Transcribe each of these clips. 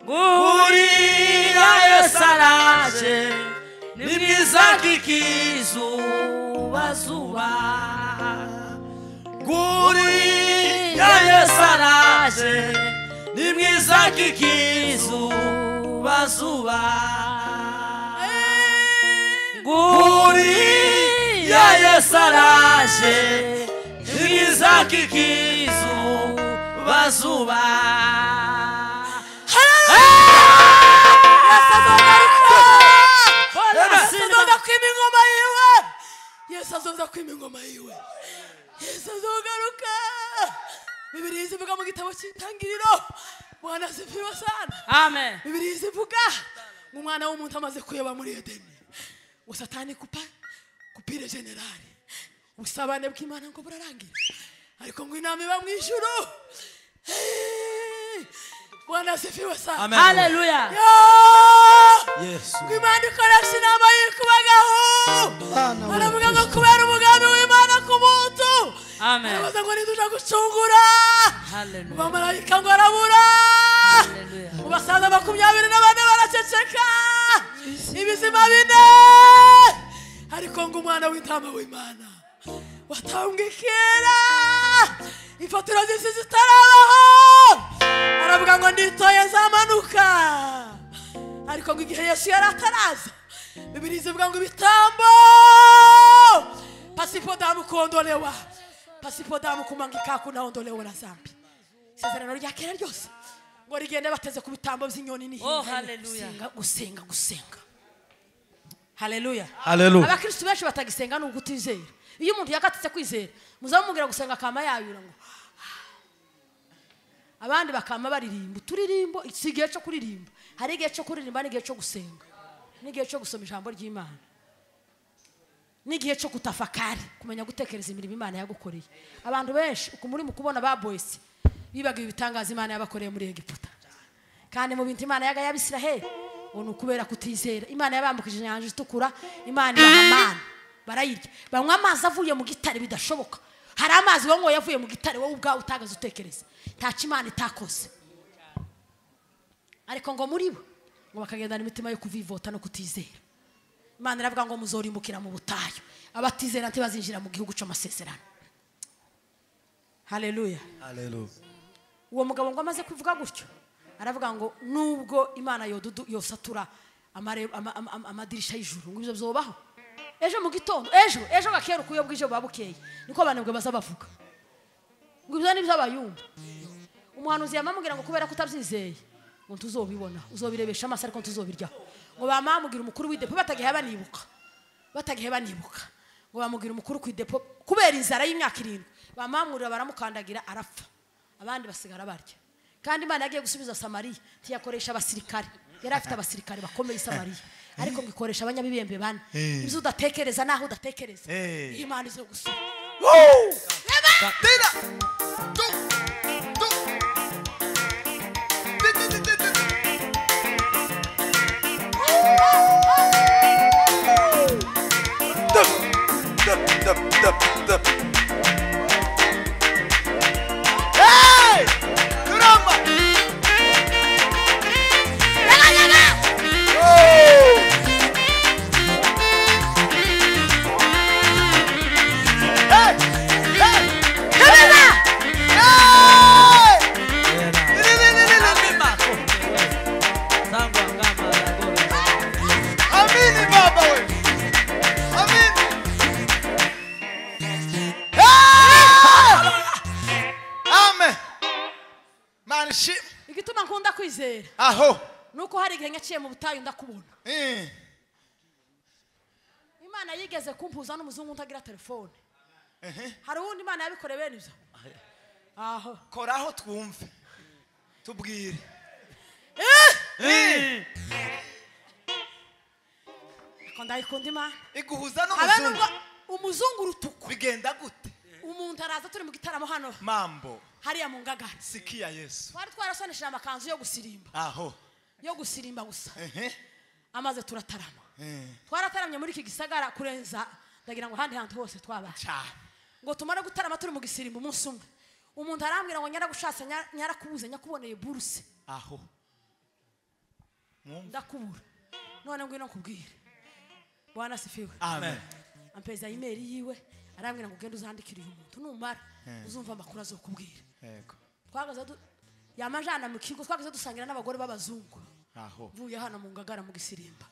Nguriya Yesu araje ni mwiza nk'ikizubazuba. Nguriya Yesu araje ni mwiza nk'ikizubazuba. Nguriya Yesu araje ni mwiza nk'ikizubazuba. Yesu azoza kwima ingoma yiwe. Yesu azogaruka. Bibiliya ivuga mu gitabo cy'Intangiriro. Bwana asifiwe sana. Amen. Bibiliya ivuga ngo umwana w'umuntu amaze kuyoba muri Edeni, ngo Satani kupire generali, ubusabane bw'Imana ngo burarangira, ariko ngo inama iba mu ijuru. Bwana asifiwe sana. Haleluya. Yesu. Ngo Imana ikoresha inama y'ikubagaho. Baravuga ngo kubera umugambi w'Imana ku muntu. Amen. Baravuga ngo ntiduja gucungura. Haleluya. Abamarayika ngo arabura. Haleluya. Mu basaza 24 baraceceka. Ibizima bine. Ariko ngo umwana w'intama w'Imana watambwe kera, imfatiro z'isi zitarabaho, aravuga ngo nditoye zamanuka. Ariko ngo igihe Yesu yari ataraza, Bibiliya ivuga ngo ibitambo pasipo damu kuondolewa, pasipo damu kumangika kunaondolewa na zambi. Isezerano rya kera ryose ngo rigende bateze ku bitambo by'inyoni n'ihene. Oh, haleluya. Gusenga, gusenga. Haleluya. Haleluya. Abakristo benshi batagisenga ni ugutizera. Iyo umuntu yakatitse kwizera, muzamubwira gusenga akama yayura ngo abandi bakama baririmba uturirimbo. Si igihe cyo kuririmba, hari igihe cyo kuririmba n'igihe cyo gusenga, n'igihe cyo gusoma ijambo ry'Imana, n'igihe cyo kutafakari, kumenya gutekereza imirimo Imana yagukoreye. Abantu benshi uko muri mu kubona ba boys bibaga ibitangaza Imana yabakoreye muri Egiputa, kandi mu bintu Imana yaga y'Abisiraheli ngo ni ukubera kutizera. Imana yabambukije inyanja itukura, Imana ibaha amana barayirya, banywa amazi avuye mu gitare bidashoboka. Hari amazi wanyoye avuye mu gitare wowe ubwawe utagaze utekereza, ntacyo Imana itakoze. Ariko ngo muri bo ngo bakagendana imitima yo kuvivota no kutizera. Imana iravuga ngo muzorimbukira mu butayu, abatizera ntibazinjira mu gihugu cy'amasezerano. Haleluya. Haleluya. Uwo mugabo ngo amaze kuvuga gutyo, aravuga ngo nubwo Imana yodudu yosatura amadirisha y'ijuru, ngo ibyo byobaho ejo mu gitondo, ejo gakera ukuyo bwije buba bukeye, niko abantu bwe baza bavuga ngo ibyo ni by'abayumva. Umuhanuzi yamamubwira ngo kubera kutabyizeye ngo ntuzobibona, uzobirebesha amaso ariko ntuzobiryaho. Ngo bamamubwira umukuru w'idepo batagihe banibuka, batagihe banibuka, ngo bamubwira umukuru ku idepo kubera inzara y'imyaka 7, bamamurira baramukandagira arapfa, abandi basigara barya. Kandi Imana yagiye gusubiza Samariya ntiyakoresha abasirikare, yari afite abasirikare bakomeye i Samariya, ariko ngo ikoresha abanyabibembe bane. Ibyo udatekereza naho udatekereza, Imana izo gusubiza. Hey! Kuramba! Hey! Hey! Hey! Amini baba we. Amini. Hey! Amen. Mana ishimwe. Igituma nkunda kwizera Aho. nuko hari igihe nyaciye mu butayu ndakubona. Imana yigeze kumpuza n'umuzungu ntagira telefone. Hari uwundi Imana yabikoreye bene ibyo. Aho. Koraho twumve. Tubwire. Ariko ndayikunda Imana. Iguhuza Habe n'umuzungu. nubwo umuzungu urutuku. Bigenda gute? Umuntu araza turi mu gitaramo hano Mambo. hariya mu Ngagara. Sikia Yesu. Twari twarasonesheje amakanzu yo gusirimba. Aho. Yo gusirimba gusa. Amaze turatarama. Twarataramye muri iki gisagara kurenza ndagira ngo handi hantu hose twabaye. Cyane. Ngo tumare gutarama turi mu gisirimba umunsi umwe. Umuntu arambwira ngo nyaragushatse nyarakubuze nyakuboneye buruse. Aho. Ndakubura. None ngwino nkubwire. Bwana asifiwe. Amen. Ampeza email yiwe arambwira ngo ugende uzandikire uyu muntu numara uzumva amakuru azokubwira. Yego. Twagaze yamajana mu kigo twagaze dusangira n'abagore b'abazungu. Aho. Mvuye hano mu Ngagara mu Gisirimba.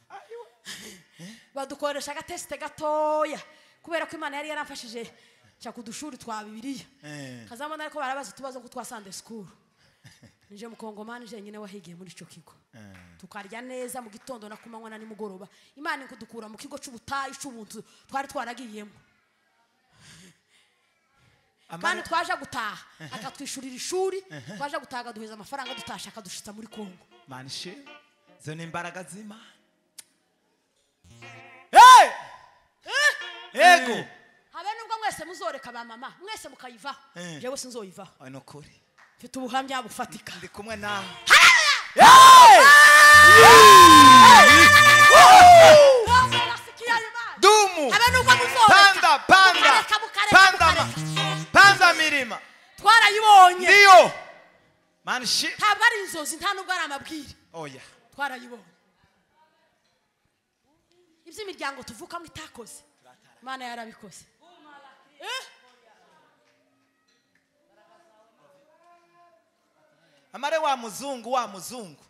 Badukoresha agateste gatoya kubera ko Imana yari yaramfashije cya kudushuri twa Bibiliya. Kazamana ariko barabaza tubazo ko twa Sunday school. Nije mukongomani je nyine wahigiye muri ico kigo. Tukarya neza mu gitondo na kumanywa na nimugoroba. Imana ikudukura mu kigo c'ubutayu c'ubuntu twari twaragiyemo. Kandi twaje gutaha akatwishurira ishuri, twaje gutaha duheza amafaranga dutasha akadushitsa muri Kongo. Manishe zo ni imbaraga z'Imana. Hey! Ego. Habe nubwo mwese muzoreka ba mama, mwese mukayivaho. Jewe sinzoyivaho. Ay no kuri. Mfite ubuhamya bufatika. Ndi kumwe nawe. Haleluya! Dumu. Habe nubwo muzoreka. Panda, panda. Panda. Panda mirima. Twarayibonye. Ndiyo. Manishe. Ntabwo ari inzozi, nta nubwo ari amabwire. Oya. Twarayibonye. Iby'imiryango tuvukamo itakoze. Imana yarabikoze. Amare wa muzungu wa muzungu.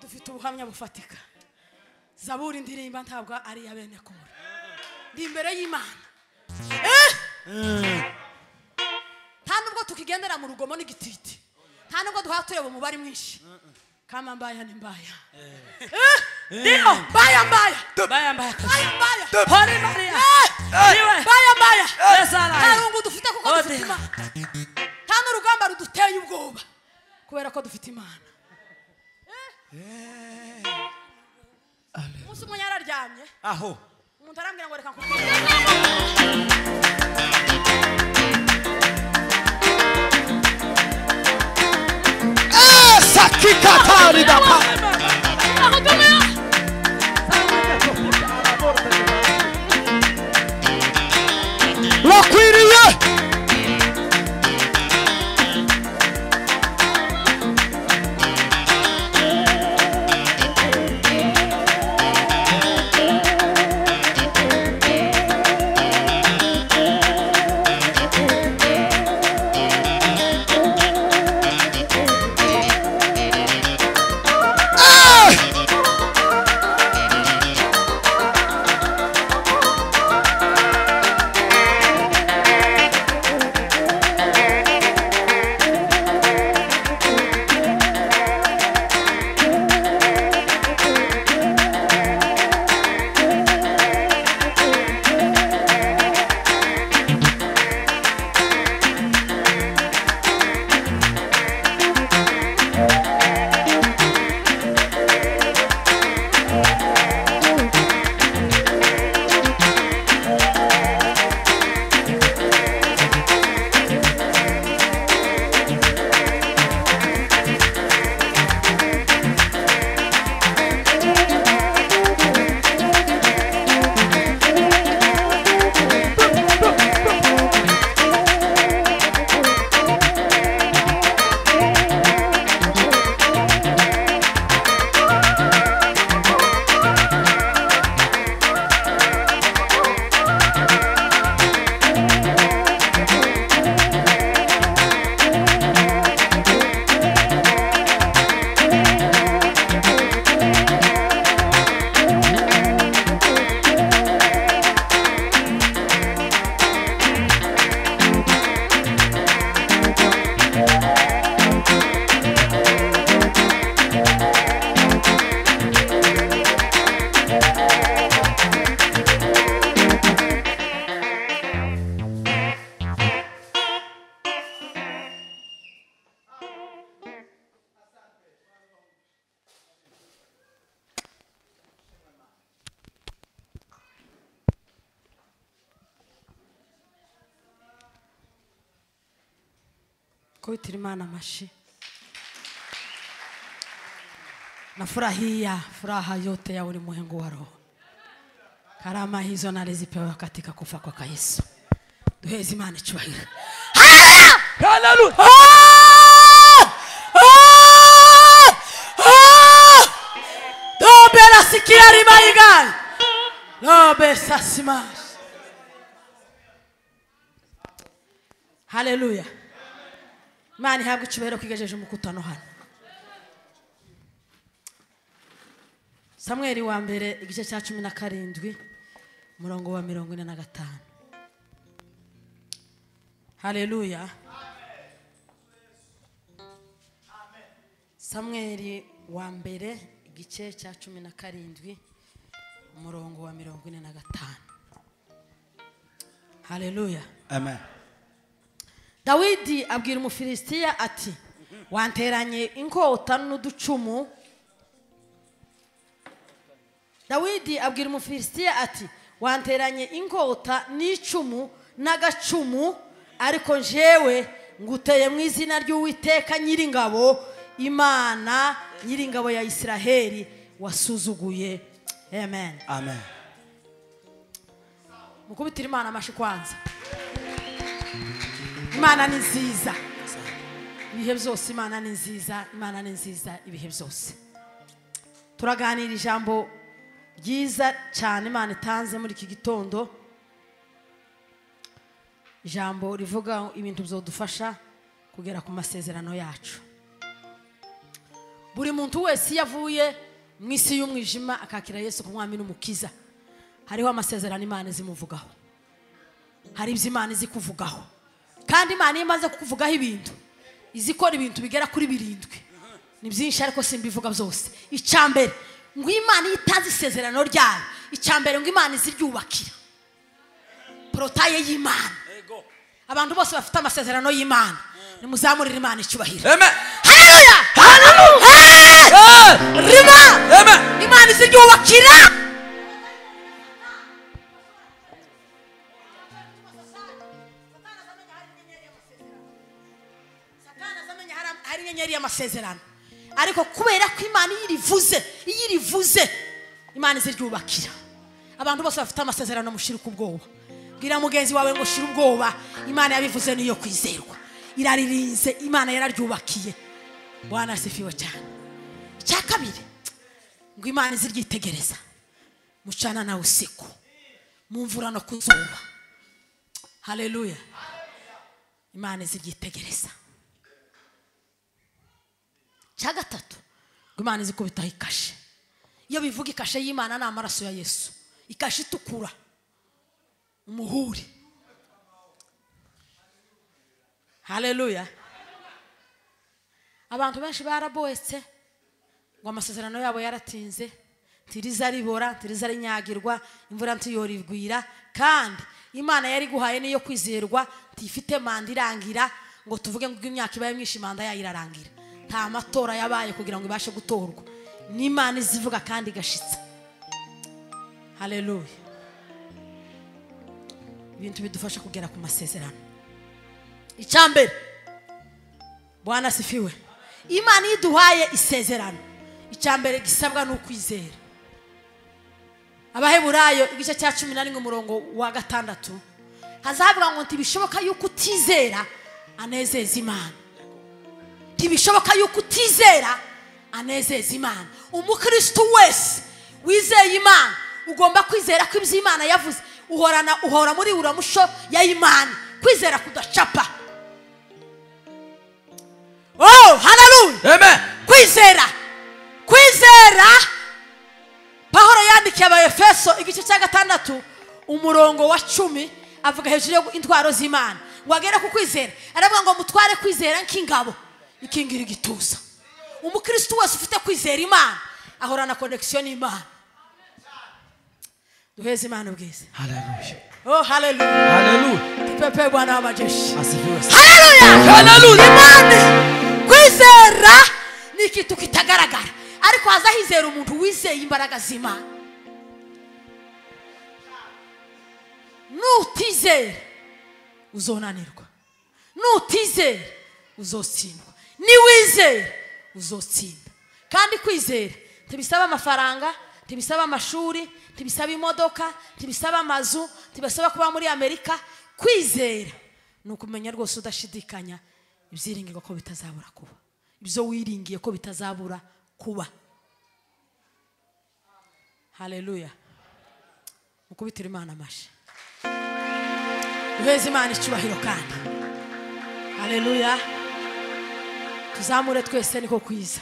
Dufite ubuhamya bufatika. Zaburi ndirimba ntabwo ari ya bene Kora. Ndi imbere y'Imana. Nta nubwo tukigendera mu rugomo n'igititi. Nta nubwo duha tureba umubare mwinshi. Kama mbaya ni mbaya. Ndio, mbaya mbaya. Mbaya mbaya. Mbaya mbaya. Hori Maria. Niwe. Mbaya mbaya. Nta rungu dufite kuko dufite Imana. Nta n'urugamba ruduteye ubwoba kubera ko dufite Imana. Umunsi umwe yararyamye. Aho. Umuntu arambwira ngo reka nkubwire. Sakikatari dapa. Wakwiriye. Kubitira Imana amashi. Nafurahia furaha yote ya ulimwengu wa roho. Karama hizo nalizipewa katika kufa kwa Yesu. Duheze Imana icyubahiro. Haleluya. Dobe la sikia rimayigal. Dobe sasimash. Haleluya. Imana ihabwe icyubahiro kwigejeje umukutano hano. Samweli wa mbere igice cya 17 umurongo wa 45. Haleluya. Samweli wa mbere igice cya 17 umurongo wa 45. Haleluya. Amen. Dawidi abwira Umufilistiya ati wanteranye inkota n'uducumu. Dawidi abwira Umufilistiya ati wanteranye inkota n'icumu n'agacumu, ariko njewe nguteye mu izina ry'Uwiteka nyiringabo, Imana nyiringabo ya Isiraheli wasuzuguye. Amen. Amen. Mukubitira Imana amashi kwanza. Imana ni nziza ibihe byose, Imana ni nziza, Imana ni nziza ibihe byose. Turaganira ijambo ryiza cyane Imana itanze muri iki gitondo, ijambo rivuga ibintu bizodufasha kugera ku masezerano yacu. Buri muntu wese yavuye mu isi y'umwijima akakira Yesu kumwami n'umukiza, hariho amasezerano Imana izimuvugaho, hari ibyo Imana izikuvugaho. Kandi Imana imaze kukuvugaho ibintu, izikora ibintu bigera kuri 7. Ni byinshi ariko simbivuga byose. Icambere ngo Imana itazi isezerano ryayo, icambere ngo Imana iziryubakira. Protaye y'Imana. Abantu bose bafite amasezerano y'Imana, nimuzamurire Imana icyubahiro. Amen. Haleluya. Haleluya. Rima. Amen. Imana iziryubakira. Hari inyenyeri y'amasezerano, ariko kubera ko Imana iyirivuze, Imana iziryubakira. Abantu bose bafite amasezerano mushirika ubwoba. Bwira mugenzi wawe ngo shira ubwoba, Imana yabivuze niyo kwizerwa, iraririnze, Imana yararyubakiye. Bwana asifiwe cyane. Icya kabiri ngo Imana iziryitegereza mucana na usiku, mu mvura no kuzuba. Haleluya. Imana iziryitegereza. Cya gatatu ngo Imana izikubitaho ikashe. Iyo bivuga ikashe y'Imana ni amaraso ya Yesu, ikashe itukura, umuhuri. Haleluya. Abantu benshi barabohetse ngo amasezerano yabo yaratinze, ntiriza ribora, ntiriza rinyagirwa, imvura ntiyorigwira, kandi Imana yari guhaye niyo kwizerwa, ntifite manda irangira ngo tuvuge ngo imyaka ibaye myinshi manda yayirarangira. Nta matora yabaye kugira ngo ibashe gutorwa. N'Imana izivuga kandi igashitsa. Haleluya. Ibintu bidufasha kugera ku masezerano. Icambere, Bwana asifiwe. Imana iduhaye isezerano, icambere gisabwa n'ukwizera. Abaheburayo igice cya 11 umurongo wa 6 hazavuga ngo ntibishoboka yuko utizera anezeza Imana. Ntibishoboka yuko utizera anezeza Imana. Umukristo wese wizeye Imana ugomba kwizera ko ibyo Imana yavuze, uhora muri uramusho ya Imana, kwizera kudacapa. Oh, haleluya. Amen. Kwizera. Kwizera. Pawulo yandikiye Abaefeso igice cya 6 umurongo wa 10 avuga hejuru yo intwaro z'Imana. Ngo agere ku kwizera, aravuga ngo mutware kwizera nk'ingabo ikingira igituza. Umukristo wese ufite kwizera Imana ahorana connection n'Imana. Duheze Imana ubwiza. Haleluya. Oh, haleluya. Haleluya. Tupepe Bwana w'amajeshi. Asifiwe. Haleluya. Haleluya. Imana kwizera ni ikintu kitagaragara, ariko haza hizera umuntu wizeye imbaraga z'Imana. Nutizera uzonanirwa, nutizera uzotsindwa. Niwizera uzotsinda. Kandi kwizera ntibisaba amafaranga, ntibisaba amashuri, ntibisaba imodoka, ntibisaba amazu, ntibisaba kuba muri Amerika. Kwizera ni ukumenya rwose udashidikanya ibyiringirwa ko bitazabura kuba, ibyo wiringiye ko bitazabura kuba. Haleluya. Mukubitire Imana amashi, duheze Imana icyubahiro kandi. Haleluya. Tuzamure twese niko kwiza.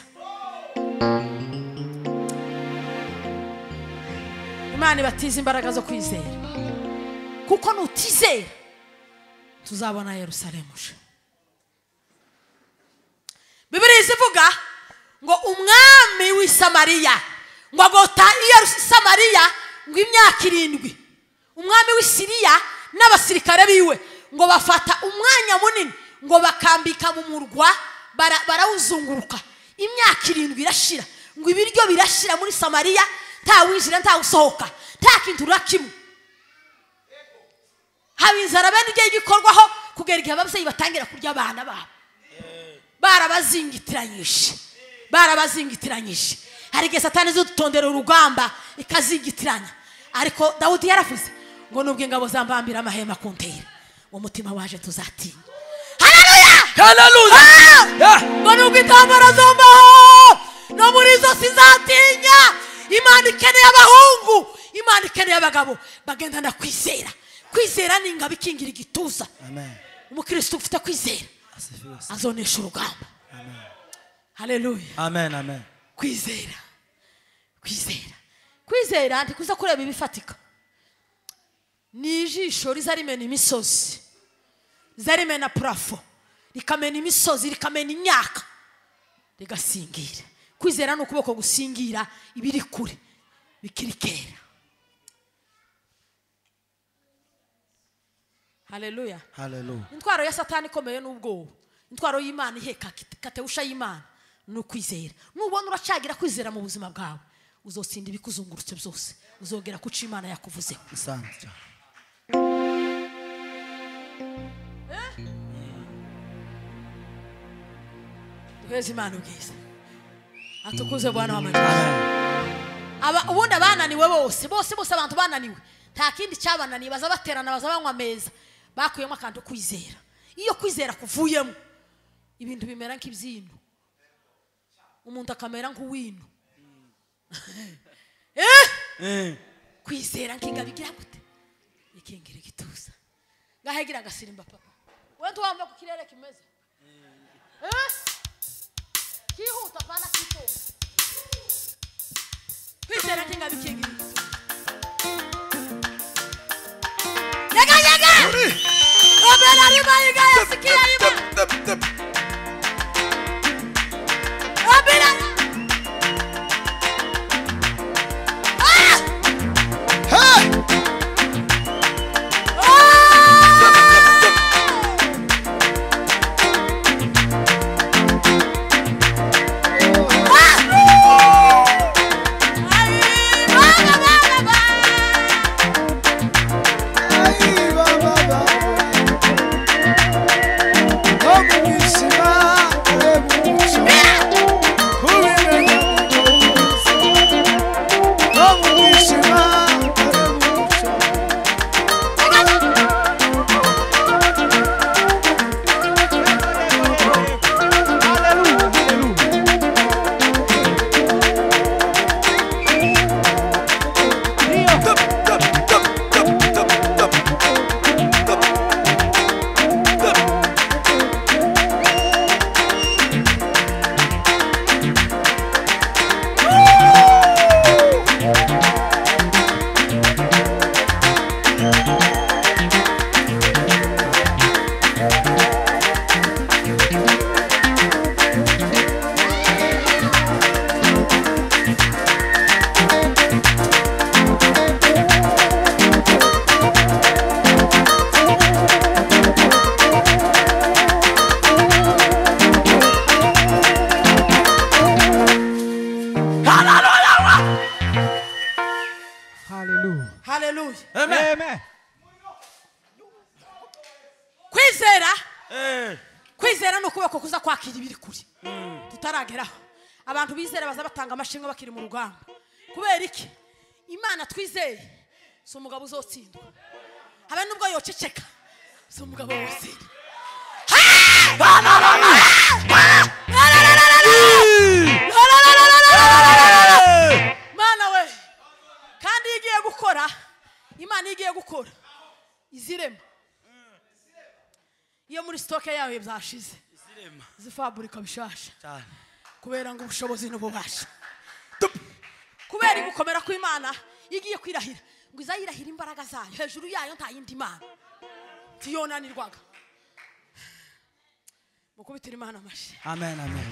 Imana ibatize imbaraga zo kwizera, kuko nutizera tuzabona Yerusalemu. Bibiliya ivuga ngo umwami w'i Samariya ngo agota Samariya ngo imyaka 7. Umwami w'i Siriya n'abasirikare biwe ngo bafata umwanya munini ngo bakambika mu murwa, barawuzunguruka. Imyaka 7 irashira, ngo ibiryo birashira muri Samariya, nta winjira nta usohoka, nta kintu na kimwe. Haba inzara bene igiye gikorwaho kugera igihe ababyeyi batangira kurya abana babo. Barabazingitiranyije, barabazingitiranyije. Hari igihe Satani izudutondera urugamba ikazingitiranya, ariko Dawudi yaravuze ngo nubwo ingabo zambambira amahema kuntera, umutima waje tuzatinya. Haleluya, haleluya. Ngo nubwo intambara zombaho no muri zo sizatinya. Imana ikeneye abahungu, Imana ikeneye abagabo bagendana kwizera. Kwizera ni ingabo ikingira igituza. Amen. Umukristo ufite kwizera azonesha urugamba. Amen. Haleluya. Amen, amen. Kwizera, kwizera, kwizera ntikuza kureba ibifatika. Ni ijisho riza rimena imisozi, riza rimena parafo, rikamena imisozi, rikamena imyaka, rigasingira. Kwizera ni ukuboko gusingira ibiri kure bikiri kera. Haleluya, haleluya. Intwaro ya Satani ikomeye n'ubwoba, intwaro y'Imana iheka kateusha y'Imana ni ukwizera. Nubona uracagira kwizera mu buzima bwawe, uzotsinda ibikuzungurutse byose, uzogera kuca Imana yakuvuzeho. Asante. Duheze Imana ubwiza, atukuze Bwana w'amajwi. Aba ubundi abananiwe bose bose bose, abantu bananiwe nta kindi cyabananiye, baza baterana, baza banywa ameza, bakuyemo akantu kwizera. Iyo kwizera kuvuyemo ibintu bimera nk'ibyino, umuntu akamera nk'uwino. Kwizera nk'ingabo igira gute? Ikingira igituza. Ngahegira agasirimba papa. Wewe ntiwumva ko kirere kimeze kihuta pana kitonda. Kwizera nk'ingabo ikingira igituza. Yega yega. Obera riba yiga yasikia iba. Obera. Ah! Hey! Haleluya. Amen. Kwizera. Kwizera ni ukuboko kuza kwakira ibiri kure tutarageraho. Abantu bizera baza batanga amashimwe bakiri mu rugamba. Kubera iki? Imana twizeye si umugabo uzotsindwa, habe nubwo yoceceka si umugabo wotsinda. Mana we, kandi iyo igiye gukora, Imana iyo igiye gukora izirema. Iyo muri stoke yawe byashize zifaburika bishasha kubera ngo ubushobozi n'ububasha. Kubera gukomera kw'Imana igiye kwirahira ngo izayirahira imbaraga zayo, hejuru yayo nta yindi Mana tiyonanirwaga. Mukubitira Imana amashi. Amen, amen.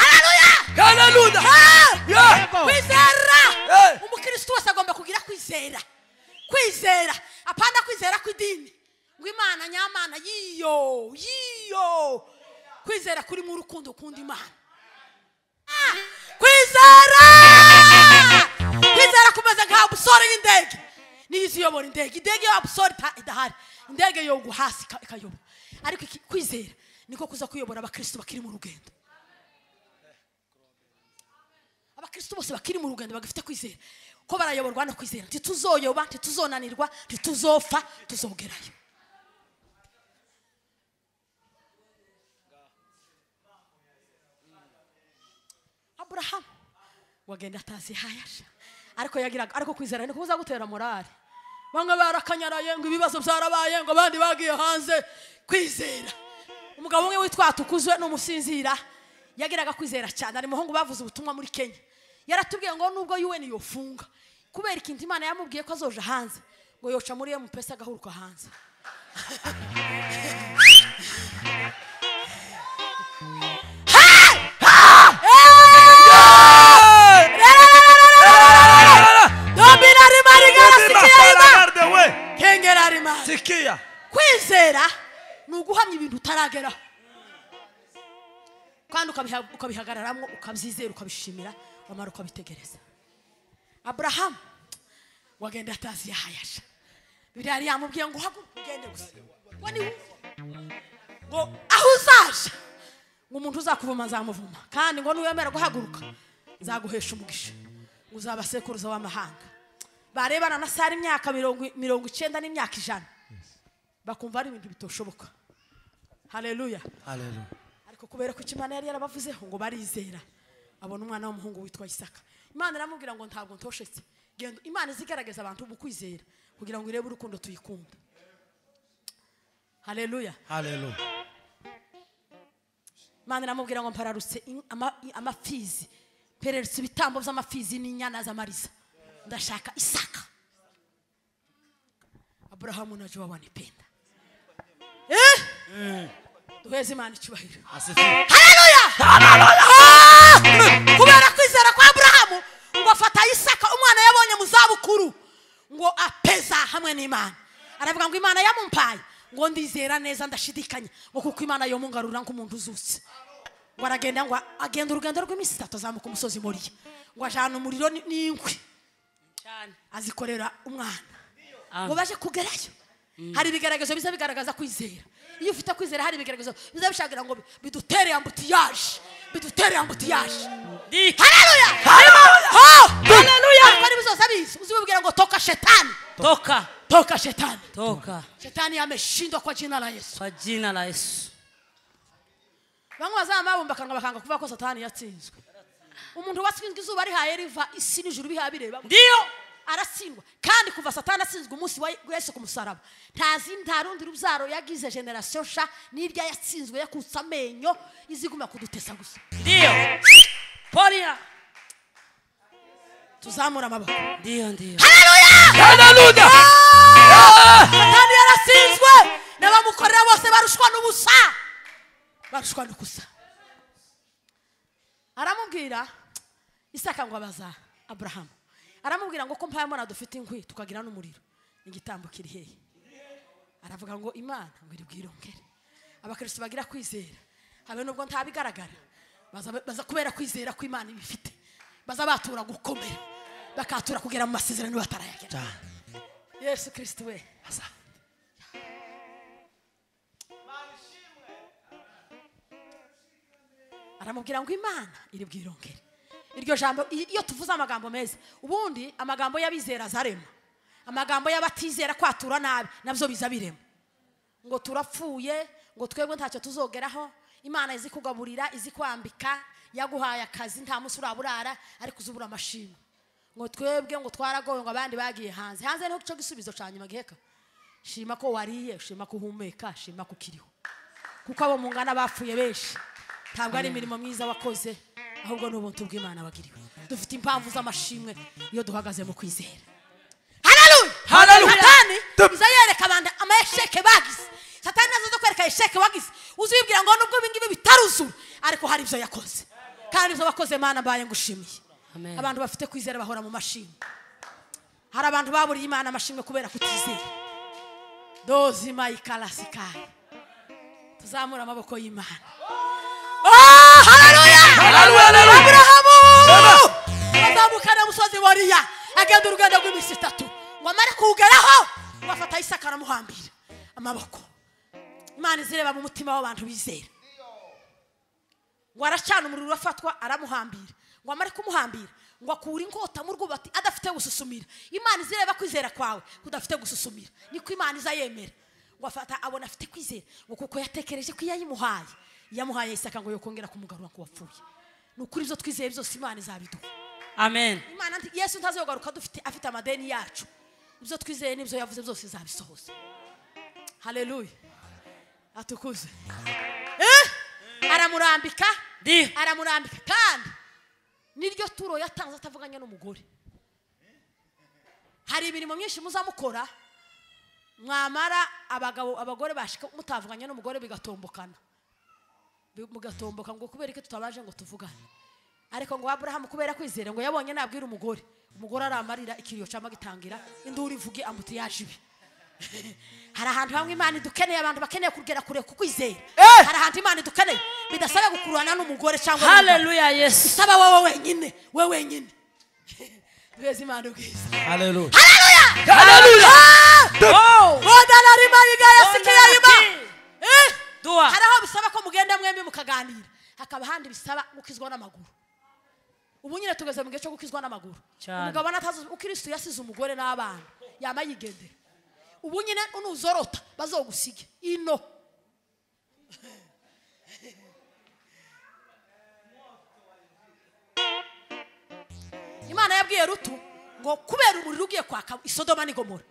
Haleluya! Haleluya! Kwizera! Umukristo wese agomba kugira kwizera. Kwizera, apana kwizera kw'idini. Ngo Imana nyamana yiyo, yiyo. Kwizera kuri mu rukundo kunda Imana. Kwizera! Kwizera kumeze nka busore y'indege. Niyo iyobora indege, indege ya busore idahari. Indege yo guhasi ikayoba. Ariko kwizera niko kuza kuyobora abakristo bakiri mu rugendo. Abakristo bose bakiri mu rugendo bagifite kwizera ko barayoborwa no kwizera. Ntituzoyoba, ntituzonanirwa, ntituzopfa, tuzogerayo. Abraham wagenda atazi hayasha, ariko yagiraga, ariko kwizera niko kuza gutera morale. Bamwe barakanyaraye ngo ibibazo byarabaye, ngo abandi bagiye hanze. Kwizera. Umugabo umwe witwa Tukuzwe n'umusinzira yagiraga kwizera cyane. Ari muhungu bavuze ubutumwa muri Kenya, yaratubwiye ngo nubwo UN yofunga kubera ikintu Imana yamubwiye ko azoja hanze, ngo yoca muri M-Pesa agahuruka hanze. Sikia. Kwizera ni uguhamya ibintu utarageraho, kandi ukabihagararamwo, ukabyizera, ukabishimira, wamara ukabitegereza. Abraham wagenda atazi yahayasha. Bibiliya yari yamubwiye ngo uhaguruke ugende gusa, ngo ni ngo aho uzaja ngo umuntu uzakuvuma nzamuvuma, kandi ngo nuwemera guhaguruka nzaguhesha umugisha, ngo uzaba sekuruza w'amahanga. Barebana na Sara imyaka 90 n'imyaka 100, bakumva ari ibintu bitoshoboka. Haleluya, haleluya. Ariko kubera ko Imana yari yarabavuzeho ngo barizera, abona umwana w'umuhungu witwa Isaka. Imana iramubwira ngo ntabwo ntoshetse, genda. Imana izigaragaza abantu mu kwizera kugira ngo irebe urukundo tuyikunda. Haleluya, haleluya. Imana iramubwira ngo mpararutse amafizi, mpererutse ibitambo by'amafizi n'inyana z'amariza, ndashaka Isaka. Abrahamu najua wanipenda. Duheze Imana icyubahiro. Haleluya, haleluya. Kubera kwizera kwa Abrahamu ngo afata Isaka umwana yabonye mu zabukuru ngo apeza hamwe n'Imana. Aravuga ngo Imana yamumpaye, ngo ndizera neza ndashidikanya ngo kuko Imana yomungarura nk'umuntu uzutse. Ngo aragenda, ngo agenda urugendo rw'iminsi 3 azamuka umusozi Moriya, ngo ajana umuriro n'inkwi azikorera umwana. Ngo baje kugerayo. Hari ibigaragazo biza bigaragaza kwizera. Iyo ufite kwizera hari ibigaragazo biza bishagira ngo bidutere ambutiyage, bidutere ambutiyage. Haleluya, haleluya. Ariko bizoza bizi uzibabwira ngo toka shetani, toka, toka shetani, toka. Shetani ameshindwa kwa jina la Yesu, kwa jina la Yesu. Bamwe bazama bakanga bakanga kuvuga ko satani yatsinzwe. Umuntu watsinzwe izuba rihaye riva, isi n'ijuru bihaye bireba, ndiyo aratsindwa. Kandi kuva satani atsinzwe umunsi wa Yesu ku musaraba, ntazi nta rundi rubyaro yagize generation sha n'irya yatsinzwe yakutsa amenyo iziguma kudutesa gusa. Ndiyo Polia, tuzamura amaboko. Ndiyo, ndiyo. Haleluya, haleluya. Satani yaratsinzwe n'abamukorera bose barushwa n'ubusa, barushwa n'ukusa. Aramubwira Isaka ngo abaza Abrahamu, aramubwira ngo ko mpayamona dufite inkwi tukagira n'umuriro, igitambo kiri hehe? Aravuga ngo Imana ngo iribwirongere. Abakristo bagira kwizera habe nubwo ntabigaragara, baza kubera kwizera ko Imana ibifite, baza batura gukomera, bakatura kugera mu masezerano batarayagera. Yesu Kristo we. Aramubwira ngo Imana iri bwirongere. Iryo jambo iyo tuvuze amagambo meza, ubundi amagambo y'abizera azarema, amagambo y'abatizera kwatura nabi nabyo biza birema. Ngo turapfuye, ngo twebwe ntacyo tuzogeraho, Imana izi kugaburira, izi kwambika, yaguhaye akazi nta munsi uraburara ariko uzubura amashimwe. Ngo twebwe ngo twaragowe, ngo abandi bagiye hanze. Hanze niho cyo gisubizo cya nyuma giheka. Shima ko wariye, shima ko uhumeka, shima ko ukiriho. Kuko abo mungana bapfuye benshi. Ntabwo ari imirimo myiza wakoze, ahubwo n'ubuntu bw'Imana wagiriwe. Dufite impamvu z'amashimwe iyo duhagaze mu kwizera. Haleluya! Haleluya! Satani iza yereka abantu amasheke bagize. Satani nazo kwereka esheke wagize. Uzibwira ngo nubwo ibingibi bitaruzura, ariko hari ibyo yakoze. Kandi ibyo wakoze Mana mbaye ngushimiye. Abantu bafite kwizera bahora mu mashimwe. Hari abantu baburiye Imana amashimwe kubera kutizera. Dozima ikalasikai. Tuzamura amaboko y'Imana. Oh, haleluya! Haleluya! Abrahamu azamukana musozi Moriya, agenda urugendo rw'iminsi 3. Ngo amare kugeraho, ngo afata Isaka aramuhambira amaboko. Imana izireba mu mutima w'abantu bizera. Ngo aracana umuriro urafatwa aramuhambira. Ngo amare kumuhambira, ngo akura inkota mu rwubati adafite gususumira. Imana izireba kwizera kwawe kudafite gususumira. Niko Imana izayemera. Ngo afata abona afite kwizera, ngo kuko yatekereje ko yayimuhaye. Yamuhaye Isaka ngo yokongera kumugarura ku wapfuye. Nukuri ibyo twizeye byose Imana izabiduha. Amen. Imana Yesu ntazogaruka dufite afite amadeni yacu. Ibyo twizeye n'ibyo yavuze byose izabisohoza. Haleluya. Atukuze. Aramurambika, aramurambika kandi niryo turo yatanze atavuganye n'umugore. Hari imirimo myinshi muzamukora mwamara abagabo abagore bashika mutavuganye n'umugore bigatombokana. Mugatomboka ngo kubera iki tutabaje ngo tuvugane. Ariko ngo Abraham kubera kwizera ngo yabonye nabwira umugore, umugore aramarira ikiriyo cyama gitangira induru ivuge amuti yajibi. Hari ahantu hamwe Imana idukeneye, abantu bakeneye kugera kure kukwizera. Hari ahantu Imana idukeneye bidasaba gukurana n'umugore cyangwa Haleluya Yesu. Isaba wowe wenyine, wewe wenyine. Duheze Imana ubwiza. Haleluya. Haleluya. Haleluya. Oh! Bodana rima yigaya sikiya rima. Dua. Hari aho bisaba ko mugenda mwembi mukaganira, hakaba handi bisaba gukizwa n'amaguru. Ubu nyine tugeze mu gihe cyo gukizwa n'amaguru. Umugabo natazi Ukristo yasize umugore n'abana, yama yigendera. Ubu nyine unuzorota bazogusige ino. Imana yabwiye Rutu ngo kubera umuriro ugiye kwaka Isodoma ni Gomora,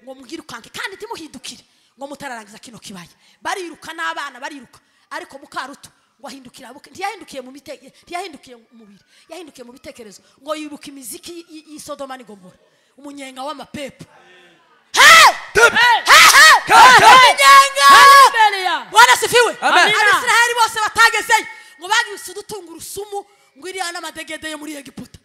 ngo mubwirukanke kandi timuhindukire ngo mutararangiza kino kibaya. Bariruka n'abana bariruka, ariko mukarutu ngo ahindukira buke, ntiyahindukiye mu ntiyahindukiye umubiri, yahindukiye mu bitekerezo, ngo yibuka imiziki y'Isodoma ni Gomora, umunyenga w'amapepo. Bwana sifiwe. Abisiraheli bose batagezeyo ngo bagiye udutunga urusumu ngo iriya n'amadegede yo muri Egiputa,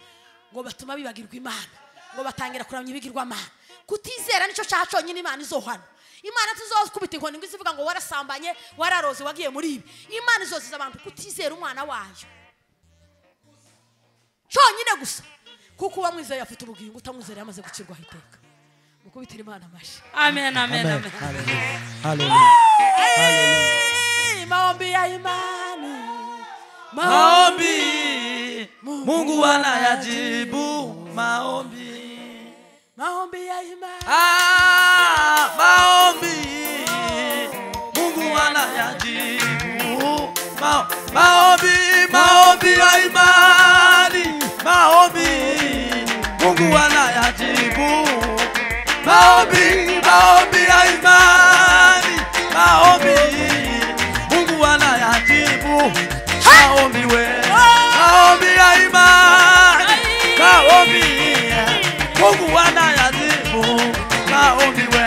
ngo batuma bibagirwa Imana, ngo batangira kuramya ibigirwamana. Kutizera nicyo cyaha cyonyine Imana izohana. Imana tuzokubita inkoni ngo izivuga ngo warasambanye, wararoze, wagiye muri ibi. Imana izoziza abantu kutizera umwana wayo cyonyine gusa, kuko uwamwizeye afite ubugingo, utamwizera yamaze gucirwaho iteka. Mukubitira Imana amashyi. Amen, amen, amen. Haleluya. Haleluya. Maombi ya imani, maombi Mungu anayajibu maombi. Maombi ya imani. Maombi Mungu anayajibu. Maombi, maombi ya imani, maombi Mungu anayajibu. Maombi, maombi ya imani, maombi Mungu anayajibu. Maombi we, maombi ya imani, maombi Mungu anayajibu. Maombi we.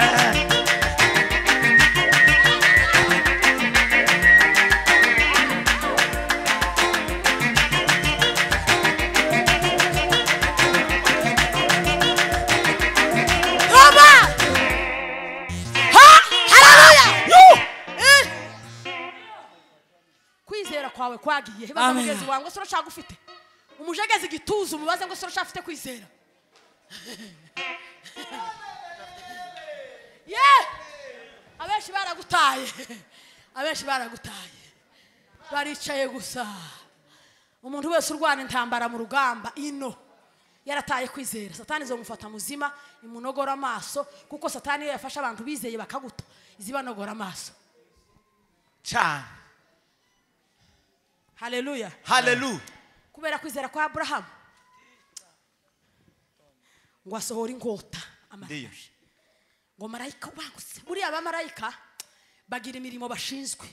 Kwizera kwawe kwagiye. Baza mugezi wangu soro shaka ufite. Umujegeze igituza umubaze ngo soro shaka afite kwizera. Yeah! Abenshi baragutaye. Abenshi baragutaye. Baricaye gusa. Umuntu wese urwana intambara mu rugamba ino yarataye kwizera, Satani izomufata muzima imunogora amaso, kuko Satani yafasha abantu bizeye bakaguta izibanogora amaso cyane. Haleluya, haleluya. Kubera kwizera kwa Abraham ngo asohora inkota amarayika, ngo marayika ubangutse. Buriya abamarayika bagira imirimo bashinzwe.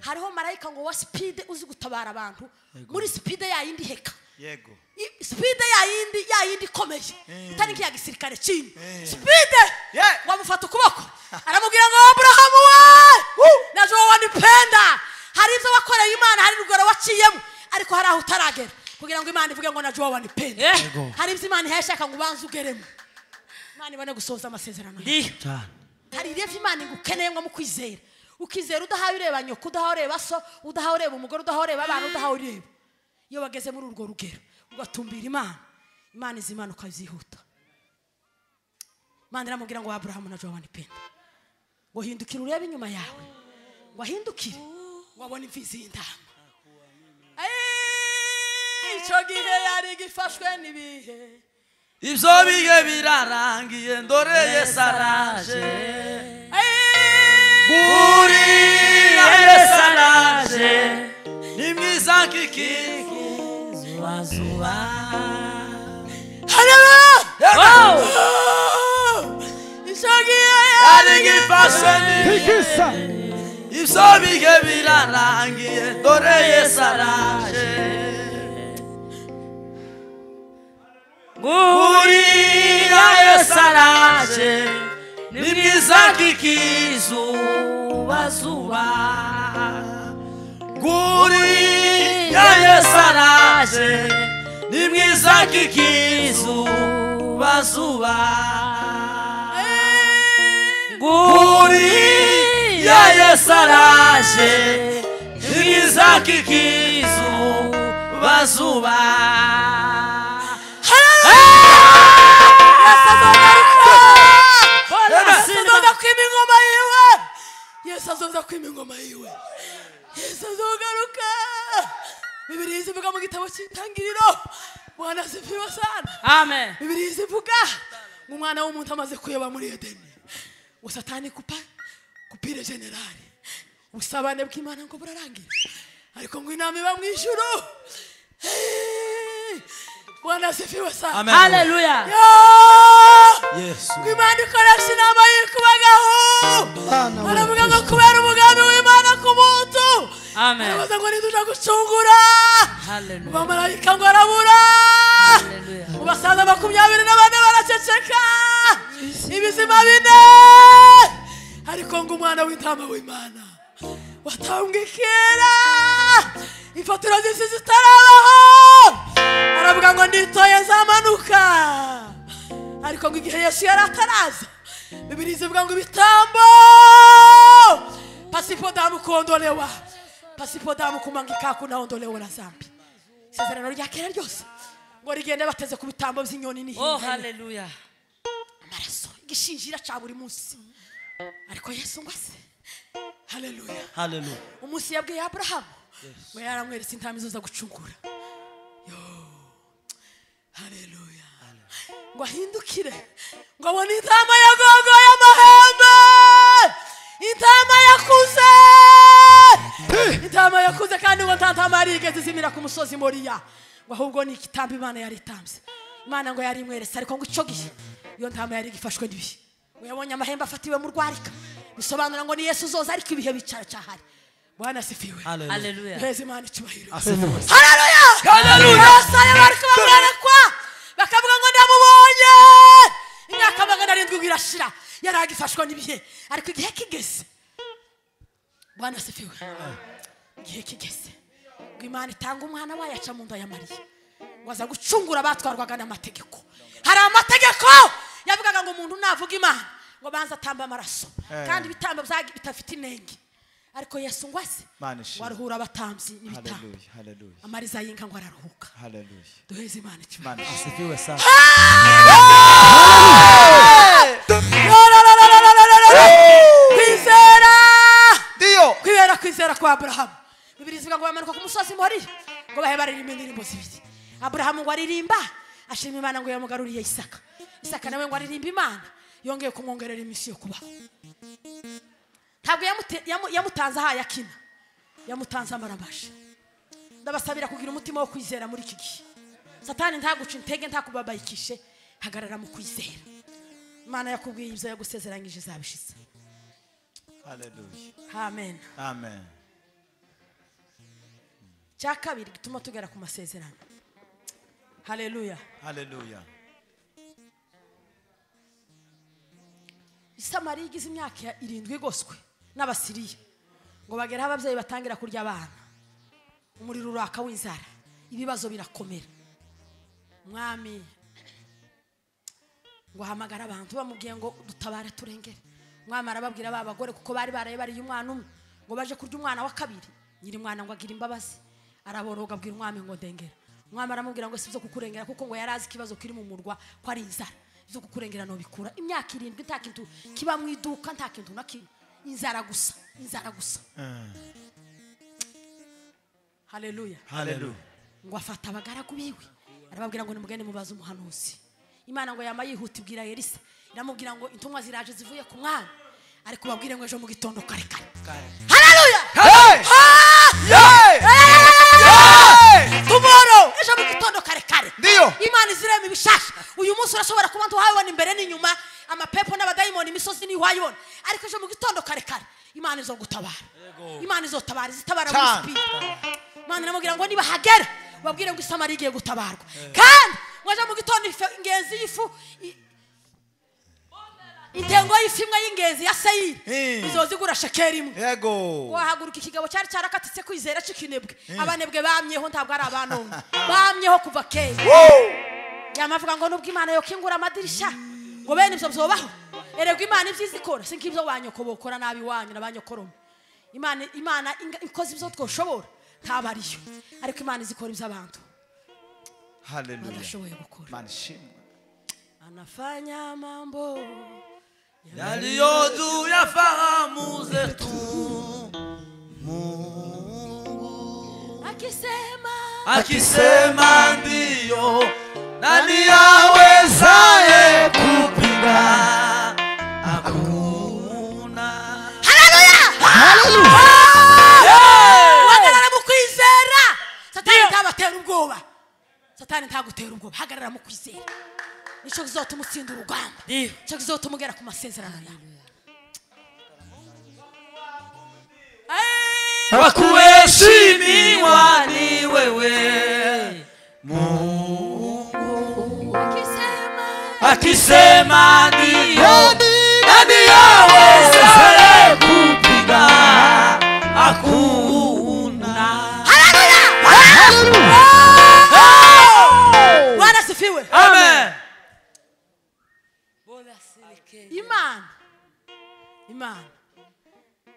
Hariho marayika ngo wa speed uzi gutabara abantu muri speed ya yindi heka. Yego. Speed ya yindi ikomeye itari nkiya gisirikare cyini. Speed wamufata ukuboko aramubwira ngo Abraham we najua wanipenda. Hari ibyo wakoreye Imana, hari rugero waciyemo, ariko hari aho utaragera kugira ngo Imana ivuge ngo najua wanipenda. Hari ibyo Imana ihashaka ngo ubanze ugeremo, Imana ibone gusohoza amasezerano. Hari ibyo Imana igukeneye ngo mukwizera, ukizera udahawe ureba nyoko, udahawe ureba so, udahawe ureba umugore, udahawe ureba abana, udahawe ureba. Iyo bageze muri urwo rugero ugatumbira Imana, Imana izimanuka zihuta. Imana iramubwira ngo Abraham najua wanipenda, ngo hindukira urebe inyuma yawe, ngo ahindukire ngo abone imfizi y'intama. Icyo gihe yari gifashwe n'ibihe, ibyo bihe birarangiye, ndore Yesu araje. Buriya Yesu araje, ni mwiza nk'ikizuba. Haleluya. Icyo gihe yari gifashwe n'ibihe, ibyo bihe birarangiye, dore Yesu araje. Buriya Yesu araje, ni mwiza nk'ikizuba. Buriya Yesu araje, ni mwiza nk'ikizuba. Buriya Yesu araje, ni mwiza nk'ikizuba. Yesu azoza kwima ingoma yiwe. Yesu azogaruka. Bibiliya ivuga mu gitabo cy'Intangiriro. Bwana asifiwe sana. Amen. Bibiliya ivuga ngo umwana w'umuntu amaze kuyoba muri Edeni, ngo Satani kupire generali, ubusabane bw'Imana ngo burarangira, ariko ngo inama iba mu ijuru. Bwana asifiwe sana. Amen. Haleluya. Yesu. Ngo Imana ikoresha inama y'ikubagaho. Baravuga ngo kubera umugambi w'Imana ku muntu. Amen. Baravuga ngo ntiduja gucungura. Haleluya. Abamarayika ngo arabura. Haleluya. Mu basaza 24 baraceceka. Ibizima bine. Ariko ngo umwana w'intama w'Imana watambwe kera, imfatiro z'isi zitarabaho, aravuga ngo nditoye nzamanuka. Ariko ngo igihe Yesu yari ataraza, Bibiliya ivuga ngo ibitambo pasipo damu kuondolewa, pasipo damu kumangika kunaondolewa na zambi. Isezerano rya kera ryose ngo rigende bateze ku bitambo by'inyoni n'ihene. Oh haleluya. Amaraso igishinjira ca buri munsi. Ariko Yesu ngo ase. Haleluya, haleluya. Umunsi yabwiye Abraham ngo yaramweretse intama izoza gucungura. Yo, haleluya. Ngo ahindukire ngo abone intama yagogoye amahembe, intama yakuze, intama yakuze, kandi ngo nta ntama yari igeze izimira ku musozi Moriya, ngo ahubwo ni igitambo Imana yari itambye. Imana ngo yari imweretse, ariko ngo icyo gihe iyo ntama yari igifashwe n'ibihe, ngo yabonye amahembe afatiwe mu rwarika, bisobanura ngo ni Yesu uzoza, ariko ibihe bicara cyahari. Bwana asifiwe. Haleluya. Heza Imana icyubahiro. Asifiwe. Haleluya. Haleluya. Abasaya bariko bamwerekwa bakavuga ngo ndamubonye. Imyaka 700 irashira yari agifashwa n'ibihe, ariko igihe kigeze. Bwana asifiwe. Igihe kigeze ngo Imana itanga umwana wayo aca mu nda ya Mariya, ngo aza gucungura abatwarwaga n'amategeko. Hari amategeko yavugaga ngo umuntu navuga Imana ngo banza atamba amaraso, kandi ibitambo bitafite inenge. Ariko Yesu ngo ase waruhura abatambyi n'ibitambo. Haleluya, haleluya. Amariza y'inka ngo araruhuka. Haleluya. Duheze Imana icyubahiro. Asifiwe sana. Kwizera. Ndio. Kwibera kwizera kwa Abraham. Bibiliya ivuga ngo bamanuka ku musozi Moriya, Ngo bahe baririmba indirimbo zibiri. Aburahamu ngo aririmba ashima Imana ngo yamugaruriye Isaka. Isaka nawe ngo aririmba Imana yongeye kumwongerera imisi yo kubaho. Ntabwo yamutanze ahaye akina, yamutanze amaramaje. Ndabasabira kugira umutima wo kwizera muri iki gihe. Satani ntaguca intege, ntakubabayikishe, hagarara mu kwizera. Imana yakubwiye ibyo yagusezeranyije izabishize. Hallelujah. Amen. Amen. Cya kabiri gituma tugera ku masezerano. Hallelujah. Hallelujah. Isamariya igize imyaka 7 igoswe n'Abasiriya ngo bagere aho ababyeyi batangira kurya abana. Umuriro uraka w'inzara, ibibazo birakomera. Mwami ngo ahamagara abantu bamubwiye ngo dutabare turengere. Mwami arababwira ba bagore kuko bari baraye bariye umwana umwe ngo baje kurya umwana wa kabiri. Nyiri mwana ngo agira imbabazi, araboroga abwira umwami ngo ndengera. Umwami aramubwira ngo sibyo kukurengera kuko ngo yarazi ikibazo kiri mu murwa ko ari inzara. Ibyo kukurengera no bikura. Imyaka 7 nta kintu kiba mu iduka, nta kintu na kimwe. Inzara gusa, inzara gusa. Hallelujah. Hallelujah. Ngo afata abagaragu biwe arababwira ngo nimugende mubaze umuhanuzi. Imana ngo yama yihuta ibwira Elisa, iramubwira ngo intumwa ziraje zivuye ku mwami, ariko babwire ngo ejo mu gitondo kare kare. Hallelujah. Hey! Hey! Tomorrow ejo mu gitondo kare kare. Ndiyo. Imana izirema ibishasha. Uyu munsi urashobora kuba ntuhayibona imbere n'inyuma, amapepo n'abadayimoni imisozi ntiwayibona, ariko ejo mu gitondo kare kare Imana izogutabara. Imana izotabara, izitabara muri speed. Imana iramubwira ngo niba hagera babwire ngo Isamariya igiye gutabarwa. Kandi mwaje mu gitondo ingenzi y'ifu, intengo y'ifu imwe y'ingenzi ya Seyiri izozigura shekeri imwe. Yego. Wahaguruka ikigabo cyari cyarakatitse kwizera cikinebwe. Abanebwe bamyeho ntabwo ari abanongo, bamyeho kuva kera. Yamavuga ngo nubwo Imana yokingura amadirisha ngo bene ibyo byobaho. Erega Imana ibyiza ikora si nk'ibyo banyoko bokora nabi wanyu n'abanyokoroma. Imana ikoze ibyo twoshobora ntabariyo, ariko Imana izikora ibyo abantu Hallelujah. badashoboye gukora. Imana ishimwe. Anafanya mambo yaliyo juu ya fahamu zetu. Mungu akisema ndiyo, nani awezaye kupinga? Hakuna. Hallelujah. Hallelujah. Hagarara mu kwizera. Satani ntabatera ubwoba. Satani ntagutera ubwoba. Hagarara mu kwizera. Nicyo kizotuma utsinda urugamba. Nicyo kizotuma ugera ku masezerano yawe. Wakuheshimiwa ni wewe Mungu. Akisema ndiyo, nani awezaye kupinga? Hakuna. Hallelujah. Bwana asifiwe. Amen. Imana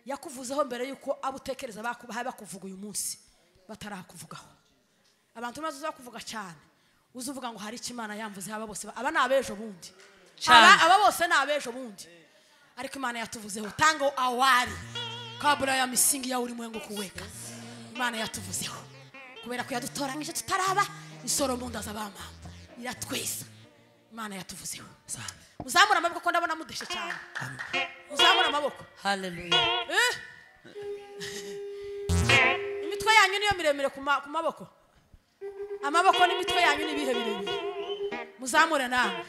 yakuvuzeho mbere yuko abo utekereza bakubaha bakuvuga uyu munsi batarakuvugaho. Abantu maze uzakuvuga cyane uzuvuga ngo hari icyo Imana yamvuze, aba bose aba nabejo bundi, aba bose nabejo bundi, ariko Imana yatuvuzeho tango awali kabla ya misingi ya ulimwengu kuweka. Imana yatuvuzeho kubera ko yadutoranyije tutaraba isoro mu nda z'abamama, iratweza. Imana yatuvuzeho. Muzamura amaboko ko ndabona mudeshe cyane. Muzamura amaboko. Hallelujah. Imitwe yanyu niyo miremire ku maboko. Amaboko n'imitwe yanyu ni bihe birebire. Muzamure namwe.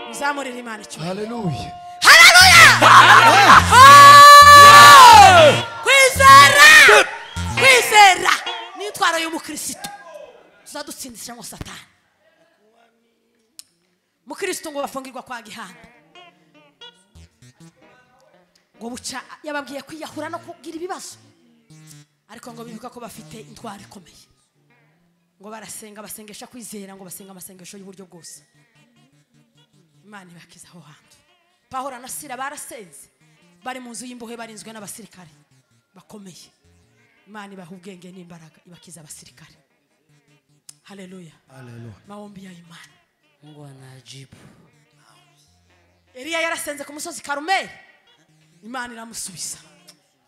Muzamurire Imana icyubahiro. Hallelujah. Hallelujah. Kwizera. Kwizera ni intwaro y'umukristo. Tuzadutsindisha ngo Satani. Mukristo ngo bafungirwa kwa gihanda. Ngo buca yababwiye kwiyahura no kugira ibibazo, ariko ngo bibuka ko bafite intwaro ikomeye. Ngo barasenga basengesha kwizera, ngo basenga amasengesho y'uburyo bwose. Imana ibakiza aho hantu. Pawulo na Sila barasenze bari mu nzu y'imbohe, barinzwe n'abasirikare bakomeye. Imana ibaha ubwenge n'imbaraga, ibakiza abasirikare. Haleluya. Haleluya. Maombi ya imani. Mungu anajibu. Eliya yarasenze ku musozi Karumeli, Imana iramusubiza.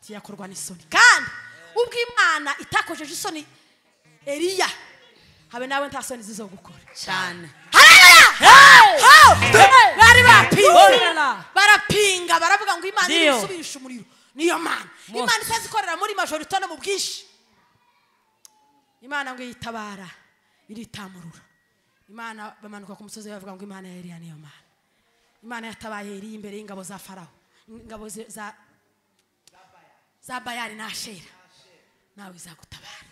Tiyakorwa n'isoni. Kandi ubwo Imana itakojeje isoni Eliya habe nawe nta soni zizogukora cyane. Bari bapinga, barapinga, baravuga ngo Imana irusubisha umuriro. Niyo Mana Imana itazikorera muri majorité no mu bwinshi. Imana ngo yitabara iritamurura. Imana bamanuka ku musozi bavuga ngo Imana ya Eliya niyo Mana. Imana yatabaye Eliya imbere y'ingabo za Farao, ingabo za Bayali na Ashera, nawe izagutabara.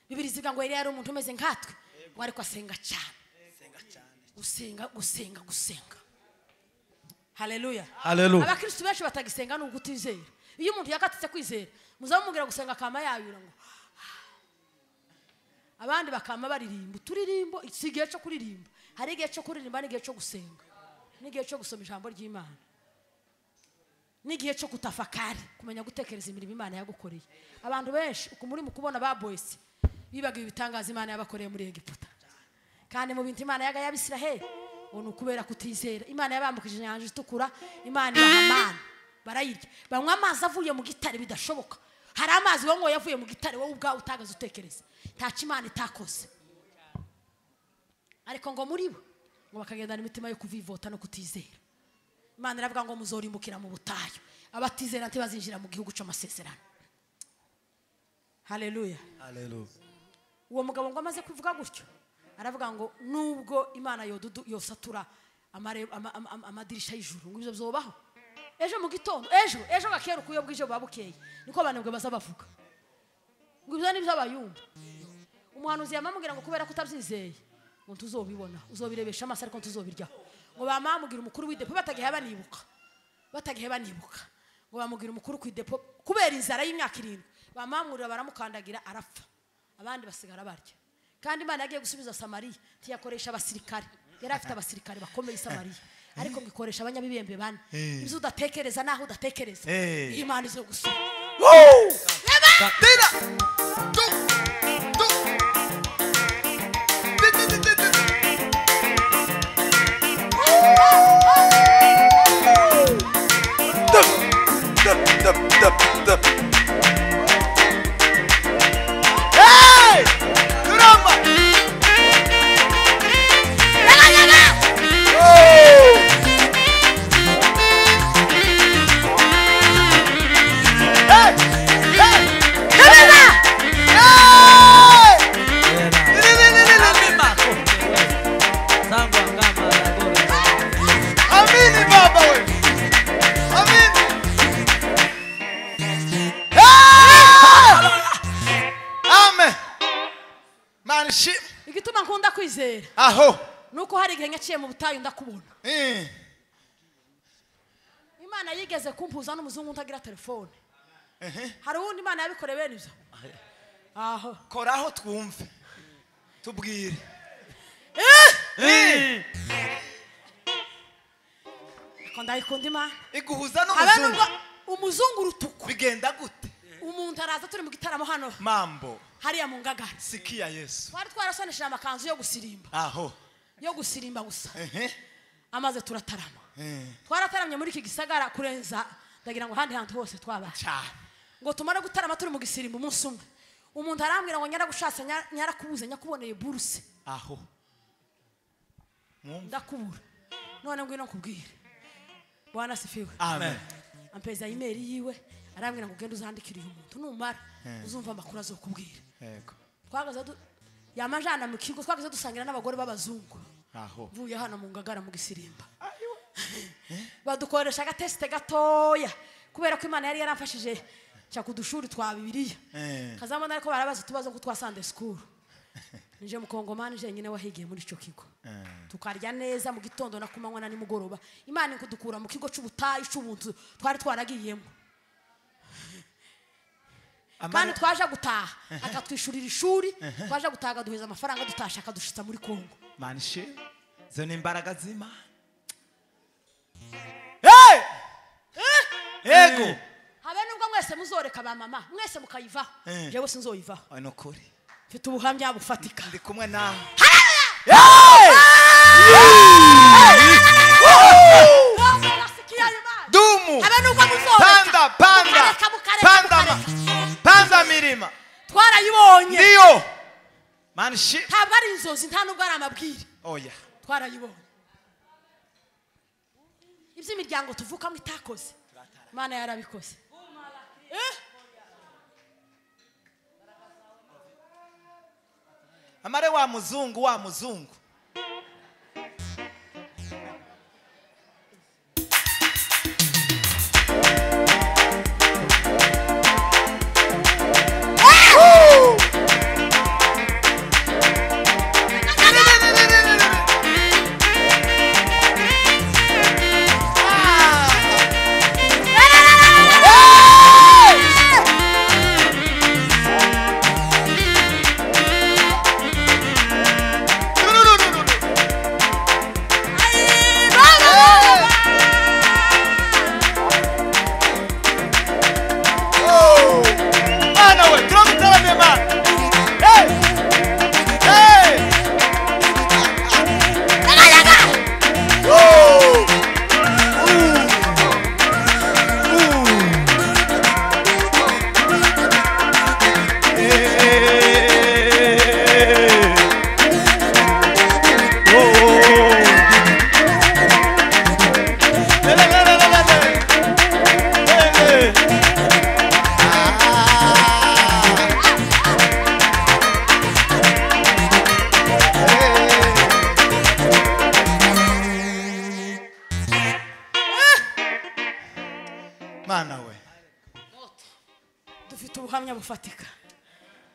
Bibiri zivuga ngo Eliya yari umuntu umeze nkatwe, ngo ariko asenga cyane. Gusenga, gusenga, gusenga. Haleluya. Haleluya. Abakristo benshi batagisenga ni ugutizera. Iyo umuntu yakatitse kwizera, muzamubwira gusenga kama yayura ngo abandi bakama baririmba turirimbo. Si igihe cyo kuririmba, hari igihe cyo kuririmba n'igihe cyo gusenga, n'igihe cyo gusoma ijambo ry'Imana, n'igihe cyo kutafakari, kumenya gutekereza imirimo Imana yagukoreye. Abantu benshi uko muri mu kubona ba boys bibaga ibitangaza Imana yabakoreye muri Egiputa, kandi mu bintu Imana yaga y'Abisiraheli ngo ni ukubera kutizera. Imana yabambukije inyanja itukura, Imana ibaha amana barayirya, banywa amazi avuye mu gitare bidashoboka. Hari amazi wowe yavuye mu gitare wowe ubwawe utagaze utekereza, ntacyo Imana itakoze. Ariko ngo muri bo ngo bakagendana imitima yo kuvivota no kutizera. Imana iravuga ngo muzorimbukira mu butayu, abatizera ntibazinjira mu gihugu cy'amasezerano. Haleluya. Haleluya. Uwo mugabo ngo amaze kuvuga gutyo aravuga ngo nubwo Imana yosatura amadirisha y'ijuru ngo ibyo byobaho ejo mu gitondo, ejo gakera ukuyo bwije buba bukeye, niko abantu baza bavuga ngo ibyo nibyo abayumva. Umuhanuzi yamamubwira ngo kubera kutabyizeye ngo ntuzobibona, uzobirebesha amaso ariko ntuzobiryaho. Ngo bamamubwira umukuru w'idepo batagihe banibuka, ngo bamubwira umukuru ku idepo kubera inzara y'imyaka 7, bamamurira baramukandagira arapfa, abandi basigara barya. Kandi Imana yagiye gusubiza Samariya ntiyakoresha abasirikare, yari afite abasirikare bakomeye Samariya, ariko ngo ikoresha abanyabibembe bane. Ibyo udatekereza naho udatekereza Imana izo gusubiza. Hey! Kuramba! Hey! Hey! Hey! Amini baba we. Amini. Amen. Manshi. Igituma nkunda kwizera. Aho. Nuko hari igihe nyaciye mu butayu ndakubona. Imana yigeze kumpuza n'umuzungu ntagira telefone. Hari uwundi Imana yabikoreye bene ibyo. Aho. Koraho twumve. Tubwire. Ndayikunda Imana. Iguhuza n'umuzungu. Umuzungu rutuku. Bigenda gute? Umuntu araza turi mu gitaramo hano. Mambo. Hariya mu Ngagara. Sikia Yesu. Twari twarasonesheje amakanzu yo gusirimba. Aho. Yo gusirimba gusa. Amaze turatarama. Twarataramye muri iki gisagara kurenza ndagira ngo handi hantu hose twabaye. Ngo tumara gutarama turi mu gisirimba umunsi umwe. Umuntu arambwira ngo nyaragushatse nyarakubuze nyakuboneye buruse. Aho. Ndakubura. None ngwino nkubwire. Bwana asifiwe. Amen. Ampeza email yiwe arambwira ngo ugende uzandikire uyu muntu numara uzumva amakuru azokubwira. Yego. Twagaze yamajana mu kigo twagaze dusangira n'abagore b'abazungu. Aho. Mvuye hano mu Ngagara mu gisirimba. Badukoresha agateste gatoya kubera ko Imana yari yaramfashije cya kudushuri twa Bibiliya. Kazamana ariko barabaza tubazo ko twa Sunday school. Nije mukongomani je nyine wahigiye muri ico kigo. Tukarya neza mu gitondo na kumanywa na nimugoroba. Imana ikudukura mu kigo c'ubutayu c'ubuntu twari twaragiyemo. Kandi twaje gutaha akatwishurira ishuri, twaje gutaha duheza amafaranga dutashaka dushitsa muri Kongo. Manshi zo ni imbaraga z'Imana. Hey! Yego. Habe nubwo mwese muzoreka ba mama, mwese mukayivaho. Jewe sinzoyivaho. Ano kuri. Mfite ubuhamya bufatika. Ndi kumwe nawe. Dumu. Habe nubwo muzoreka. Panda, panda. Panda. Panda mirima. Twarayibonye. Ndio. Mana ishimwe. Ntabwo ari inzozi, nta nubwo ari amabwire. Oya. Twarayibonye. Iby'imiryango tuvukamo itakoze, Imana yarabikoze. Amare wa muzungu, wa muzungu. Mana we. Dufite ubuhamya bufatika.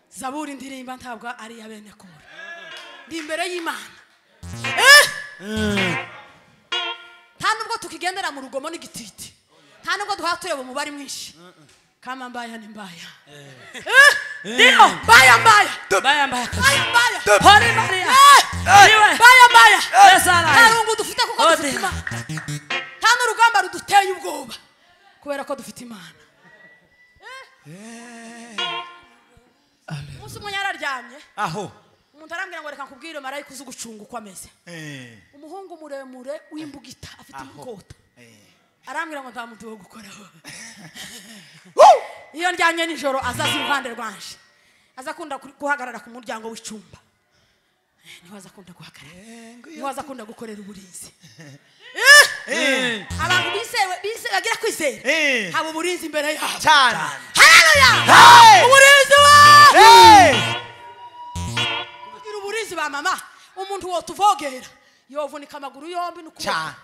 Zaburi ndirimba ntabwo ari ya bene Kora. Ndi imbere y'Imana. Nta nubwo tukigendera mu rugomo n'igititi. Nta nubwo duha tureba umubare mwinshi. Kama mbaya ni mbaya. Ndio, mbaya mbaya. Mbaya mbaya. Mbaya mbaya. Hori Maria. Niwe. Mbaya mbaya. Nta rungu dufite kuko dufite Imana. Nta n'urugamba ruduteye ubwoba kubera ko dufite Imana. Umunsi umwe yararyamye. Aho. Umuntu arambwira ngo reka nkubwire marayika uzi gucunga uko ameze. Umuhungu muremure w'imbugita afite inkota. Arambwira ngo nta muntu wo gukoraho. Iyo ndyamye nijoro azaza iruhande rwanje. Azakunda guhagarara ku muryango w'icyumba. Niho azakunda guhagarara. Niho azakunda gukorera uburinzi. Abantu bizewe bagira kwizera. Haba uburinzi imbere yabo. Cyane. Haleluya! Uburinzi wa! Kugira uburinzi ba mama, umuntu wotuvogera yovunika amaguru yombi n'ukuboko. Cyane.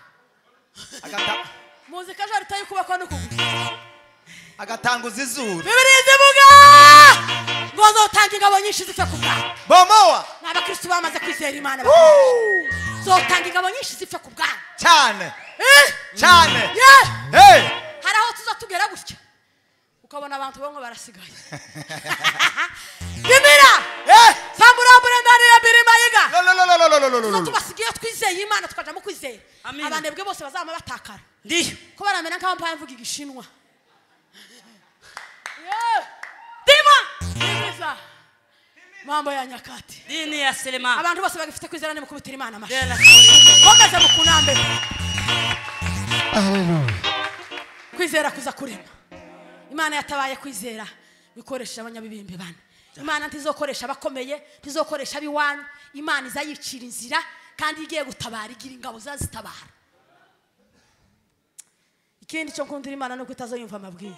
Muzika jari tayi kuboko n'ukuguru. Agatanguza izuru. Bibiliya ivuga ngo zotanga ingabo nyinshi zipfe ku bwawe. Bomoa. N'abakristo bamaze kwizera Imana. Zotanga ingabo nyinshi zipfe ku bwawe. Cyane. Cyane. Hey! Hari aho tuzatugera gutya. Ukabona abantu bamwe barasigaye. Bimira! Samurambure ndani ya birima yiga. Lo. Tubasigiye twizeye Imana tukaja mu kwizera. Abanebwe bose bazama batakara. Ndiyo. Ko baramena nka mvuga igishinwa. Dima! Dimiza. Mambo ya nyakati. Dini ya Selema. Abantu bose bagifite kwizera ni mukubitira Imana amashi. Komeza mukunambe. Haleluya. Kwizera kuza kurema. Imana yatabaye kwizera bikoresha abanyabibimbi bane. Imana ntizokoresha abakomeye, ntizokoresha abiwanyu. Imana izayicira inzira kandi igiye gutabara igira ingabo zazitabara. Ikindi cyo nkundira Imana nuko itazoyumva amabwire.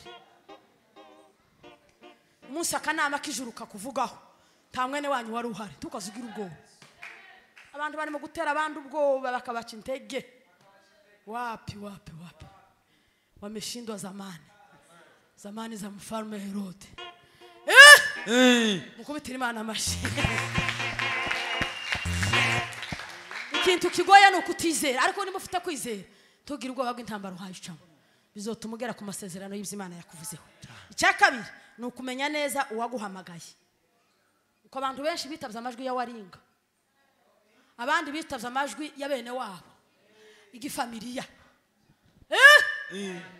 Umunsi akanama k'ijuru kakuvugaho nta mwene wanyu wari uhari, tukazugira ubwoba. Abantu barimo gutera abandi ubwoba bakabaca intege. Wapi wapi wapi. Wameshindwa zamani. Zamani za mfalme Herode. Mukubitira Imana amashi. Ikintu kigoya ni ukutizera, ariko niba ufite kwizera tugira ubwoba bw'intambara uhayicamo. Bizotuma ugera ku masezerano y'ibyo Imana yakuvuzeho. Icya kabiri ni ukumenya neza uwaguhamagaye. Uko abantu benshi bitavye amajwi ya waringa, abandi bitavye amajwi ya bene wabo, igifamiliya.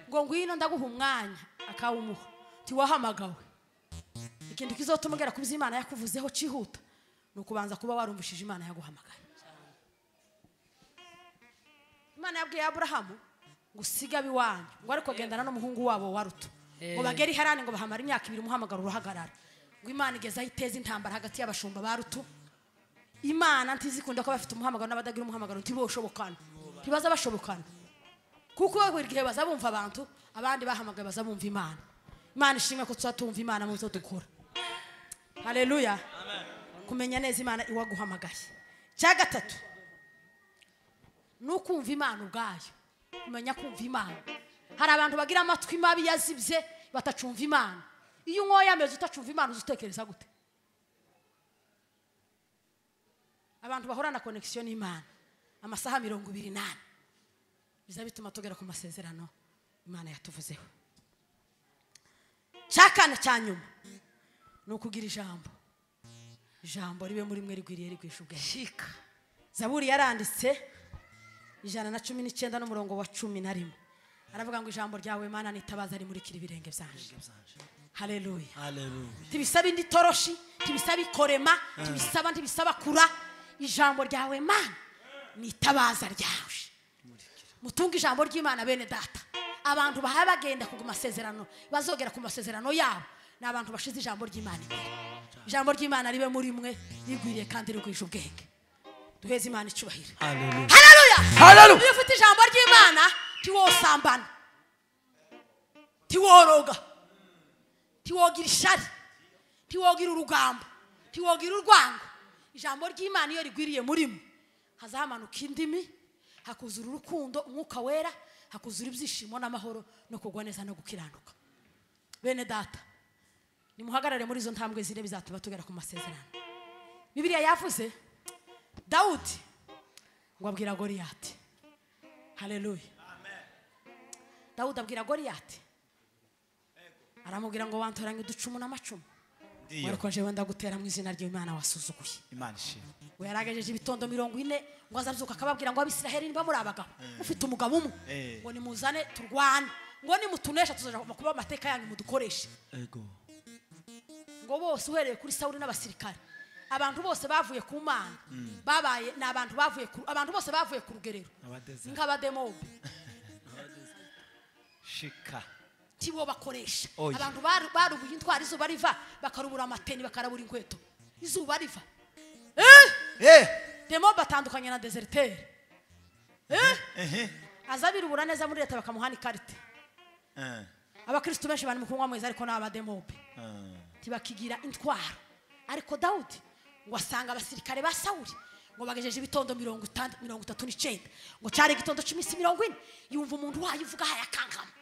Ngo ngwino ndaguha umwanya akawumuha, tiwahamagawe. Ikintu kizotuma ugera ku byo Imana yakuvuzeho cihuta ni ukubanza kuba warumvishije Imana yaguhamagaye. Imana yabwiye Aburahamu ngo usiga abiwanyu, ngo ariko gendana n'umuhungu wabo wa Ruto, ngo bagere i Harani, ngo bahamara imyaka ibiri umuhamagaro uruhagarara. Ngo Imana igeze aho iteza intambara hagati y'abashumba ba Ruto Imana ntizikunda ko bafite umuhamagaro n'abadagira umuhamagaro ntiboshobokana. Ntibaza bashobokana. Kuko buri gihe bazabumva abantu, abandi bahamagaye bazabumva Imana. Imana ishimwe ko tuzatumva Imana mu byo dukora. Haleluya. Amen. Kumenya neza Imana iwaguhamagaye. Cya gatatu nukumva Imana ubwayo. Kumenya kumva Imana. Hari abantu bagira amatwi mabi yazibye batacumva Imana. Iyo unyoye amezi utacumva Imana uzutekereza gute? Abantu bahorana connection n'Imana amasaha 24 bizabituma tugera ku masezerano Imana yatuvuzeho. Cyakane cyanyuma nukugira ijambo. Ijambo ribe muri mwe rigwiriye rigwisha ubwenge. Shika. Zaburi yaranditse 119 n'umurongo wa 11. Aravuga ngo ijambo ryawe Mana nitabaza rimurikira ibirenge byanje. Haleluya. Haleluya. Tibisaba indi toroshi, tibisaba ikorema, tibisaba ntibisaba kura. Ijambo ryawe Mana nitabaza ryawe. Mutunga ijambo ry'Imana bene data. Abantu baha bagenda ku masezerano, bazogera ku masezerano yabo. N'abantu bashize ijambo ry'Imana imbere. Ijambo ry'Imana ribe muri mwe rigwiriye kandi rigwije ubwenge. Duheze Imana icyubahiro. Haleluya. Haleluya. Haleluya. Iyo ufite ijambo ry'Imana tiwosambana, tiworoga, tiwogira ishari, tiwogira urugambo, tiwogira urwango. Ijambo ry'Imana iyo rigwiriye muri mwe hazamanuka indimi, hakuzura urukundo, umwuka wera, hakuzura ibyishimo n'amahoro no kugwa neza no gukiranuka. Bene data, nimuhagarare muri izo ntambwe zine bizatuma tugera ku masezerano. Bibiliya yavuze Dawudi ngo abwira Goliyati. Haleluya. Amen. Dawudi abwira Goliyati, aramubwira ngo wantoranye uducumu n'amacumu, ariko jewe ndagutera mu izina ry'Imana wasuzuguye. Imana ishimwe. We yaragejeje ibitondo 40 ngo azabyuka akababwira ngo Abisiraheli niba muri abagabo ufite umugabo umwe ngo nimuzane turwane, ngo nimutunesha tuzaja kuba amateka yanyu mudukoreshe. Ego. Ngo bose uhereye kuri Sawuli n'abasirikare, abantu bose bavuye ku Mana babaye n'abantu bavuye ku abantu bose bavuye ku rugerero nk'abademobe. Shika. Tibo bakoresha. Abantu barubuye intwari izuba riva bakarubura amateni bakarabura inkweto izuba riva. Demobe batandukanye na deserteur. Azabirubura neza muri leta bakamuhana ikarite. Abakristo benshi bari mu kunywa mweza ariko n'abademobe tibakigira intwaro. Ariko Dawudi ngo asanga abasirikare ba Sawuli ngo bagejeje ibitondo 39 ngo cyari igitondo cy'iminsi 40, yumva umuntu wayo uvuga hayakankama.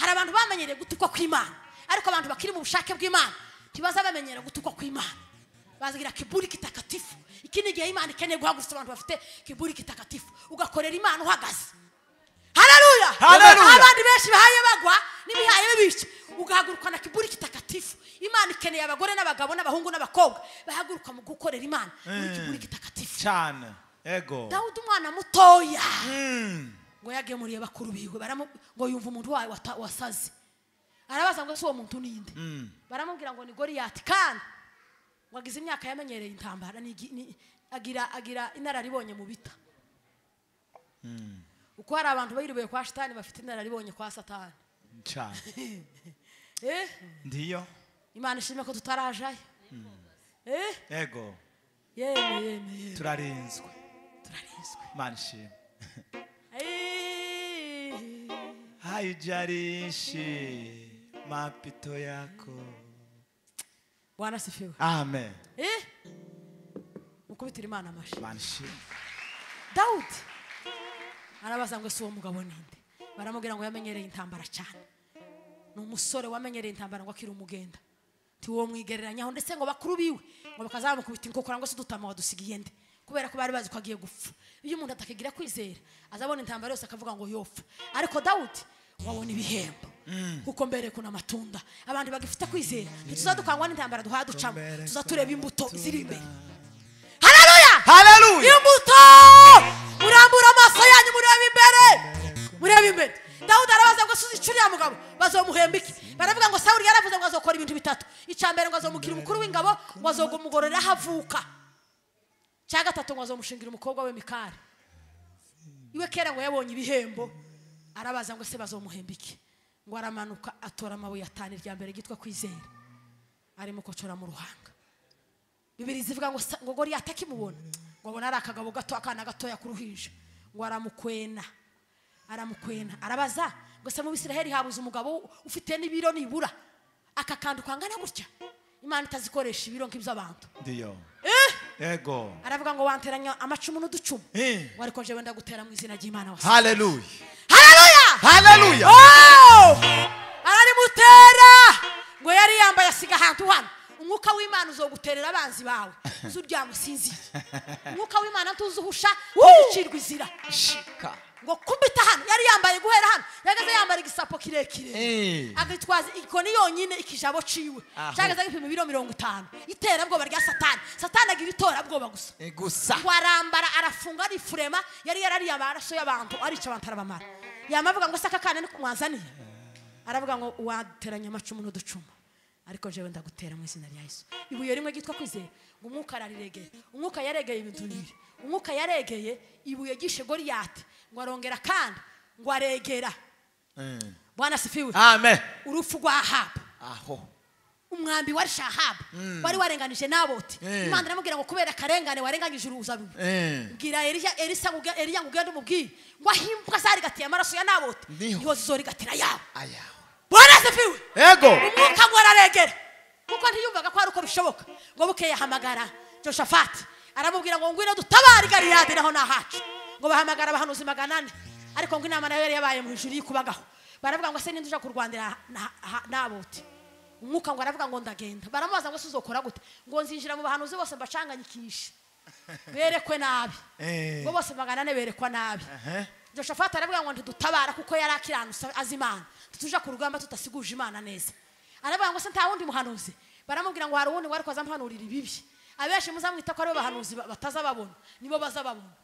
Hari abantu bamenyereye gutukwa kw'Imana, ariko abantu bakiri mu bushake bw'Imana ntibaza bamenyera gutukwa kw'Imana. Bazagira kiburi kitakatifu. Iki ni igihe Imana ikeneye guhagurutsa abantu bafite kiburi kitakatifu, ugakorera Imana uhagaze. Haleluya. Haleluya. Abandi benshi bahaye bagwa nibihaye bibica, ugahaguruka na kiburi kitakatifu. Imana ikeneye abagore n'abagabo n'abahungu n'abakobwa bahaguruka mu gukorera Imana muri kiburi kitakatifu cyane. Ego. Dawudi umwana mutoya ngo yagemuriye bakuru biwe, ngo yumva umuntu wawe wasaze. Arabaza ngo se uwo muntu ninde? Baramubwira ngo ni Goliyati. Kandi ngo agize imyaka yamenyereye intambara, agira inararibonye mu bita. Uko hari abantu bayirubuye kwa Shitani bafite inararibonye kwa Satani cyane. Ndiyo. Imana ishimwe ko tutarajayo. Ego. Yeme yeme. Turarinzwe. Turarinzwe. Imana ishimwe. Haijalishi mapito yako. Bwana sifiwe. Amen. Mukubitira Imana amashi. Imana ishimwe. Dawudi arabaza ngo se uwo mugabo ninde? Baramubwira ngo yamenyereye intambara cyane. Ni umusore wamenyereye intambara ngo akiri umugenda. Tiwo mwigereranyaho ndetse ngo bakuru biwe ngo bakazamukubita inkokora ngo se dutama wadusigiye nde? Kubera ko bari bazi ko agiye gupfa. Iyo umuntu atakigira kwizera azabona intambara yose akavuga ngo yopfa. Ariko Dawudi wabona ibihembo kuko mbere kuna amatunda. Abantu bagifite kwizera ntituzadukangwa n'intambara duhaducamo, tuzatureba imbuto ziri imbere. Haleluya. Haleluya. Imbuto murambura amaso yanyu mureba imbere, mureba imbere. Dawudi arabaza ngo suzi icuriya mugabo bazomuhemba iki? Baravuga ngo Sawuli yaravuze ngo azokora ibintu bitatu. Icya mbere ngo azomukira umukuru w'ingabo, ngo azogumugorera havuka. Cya gatatu ngo azomushingira umukobwa we Mikali. Iwe kera ngo yabonye ibihembo, arabaza ngo se bazomuhemba iki? Ngo aramanuka atora amabuye atanu, irya mbere gitwa kwizera, arimo kocora mu ruhanga. Bibiri zivuga ngo Goliyati akimubona ngo abona ari akagabo gato, akana gatoya kuruhinja, ngo aramukwena arabaza ngo se mu Bisiraheli habuze umugabo ufite n'ibiro nibura aka kantu kangana gutya? Imana itazikoresha ibiro nk'iby'abantu. Ndiyo. Yego. Aravuga ngo wanteranya amacumu n'uducumu, ngo ariko jewe ndagutera mu izina ry'Imana wase. Haleluya. Haleluya. Haleluya. Oh! Ararimutera ngo yari yambaye asiga ahantu hano. Umwuka w'Imana uzoguterera abanzi bawe uzuryama usinziye. Umwuka w'Imana ntuzuhusha ucirwa izira. Shika. Ngo kumbita hano yari yambaye guhera hano yagaze yambara igisapo kirekire, agitwaza ikoni yonyine ikijabo ciwe cyagaze gipima ibiro 50. Iterabwoba rya Satani. Satani agira itorabwoba gusa. Gusa. Ngo arambara arafunga arifurema, yari yarariye amaraso y'abantu arica abantu arabamara. Yamavuga ngo saka kana ni kumwazaniye. Aravuga ngo wateranya amacumu n'uducumu, ariko jewe ndagutera mu izina rya Yesu. Ibuye rimwe gitwa kwizera ngo umwuka araregeye. Umwuka yaregeye ibintu bibiri. Umwuka yaregeye ibuye gishe Goliyati, ngo arongera kandi ngo aregera. Bwana sifiwe. Amen. Urupfu rwa Ahabu. Aho. Umwambi wari Ahabu wari warenganije Naboti. Imana iramubwira ngo kubera akarengane warenganyije uruzabibu. Bwira Elisa ngo Eliya ngo ugende umubwire ngo ahimbwa zarigatiye amaraso ya Naboti niho zizorigatira yawe. Ayawe. Bwana sifiwe. Yego. Umwuka ngo araregera kuko ntiyumvaga ko ari uko bishoboka. Ngo bukeye ahamagara Joshafati aramubwira ngo ngwino dutabare Galilade naho nahacu. Ngo bahamagara abahanuzi 400, ariko ngo inama nayo yari yabaye mu ijuru yikubagaho. Baravuga ngo se ninde uja kurwandira Naboti? Umwuka ngo aravuga ngo ndagenda. Baramubaza ngo se uzokora gute? Ngo nzinjira mu bahanuzi bose mbacanganyikishe berekwe nabi. Ngo bose 400 berekwa nabi. Joshafati aravuga ngo ntidutabara kuko yari akiranutse azi Imana, tutuja ku rugamba tutasiguje Imana neza. Aravuga ngo se nta wundi muhanuzi? Baramubwira ngo hari uwundi ngo ariko azamuhanurira ibibi. Abenshi muzamwita ko ari bo bahanuzi batazababona, nibo bazababona.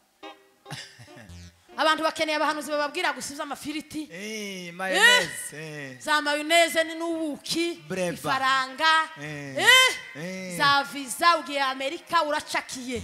Abantu bakeneye abahanuzi bababwira gusiza amafiriti, mayonnaise, za mayonnaise n'ubuki, ifaranga, za visa ugiye Amerika uracakiye.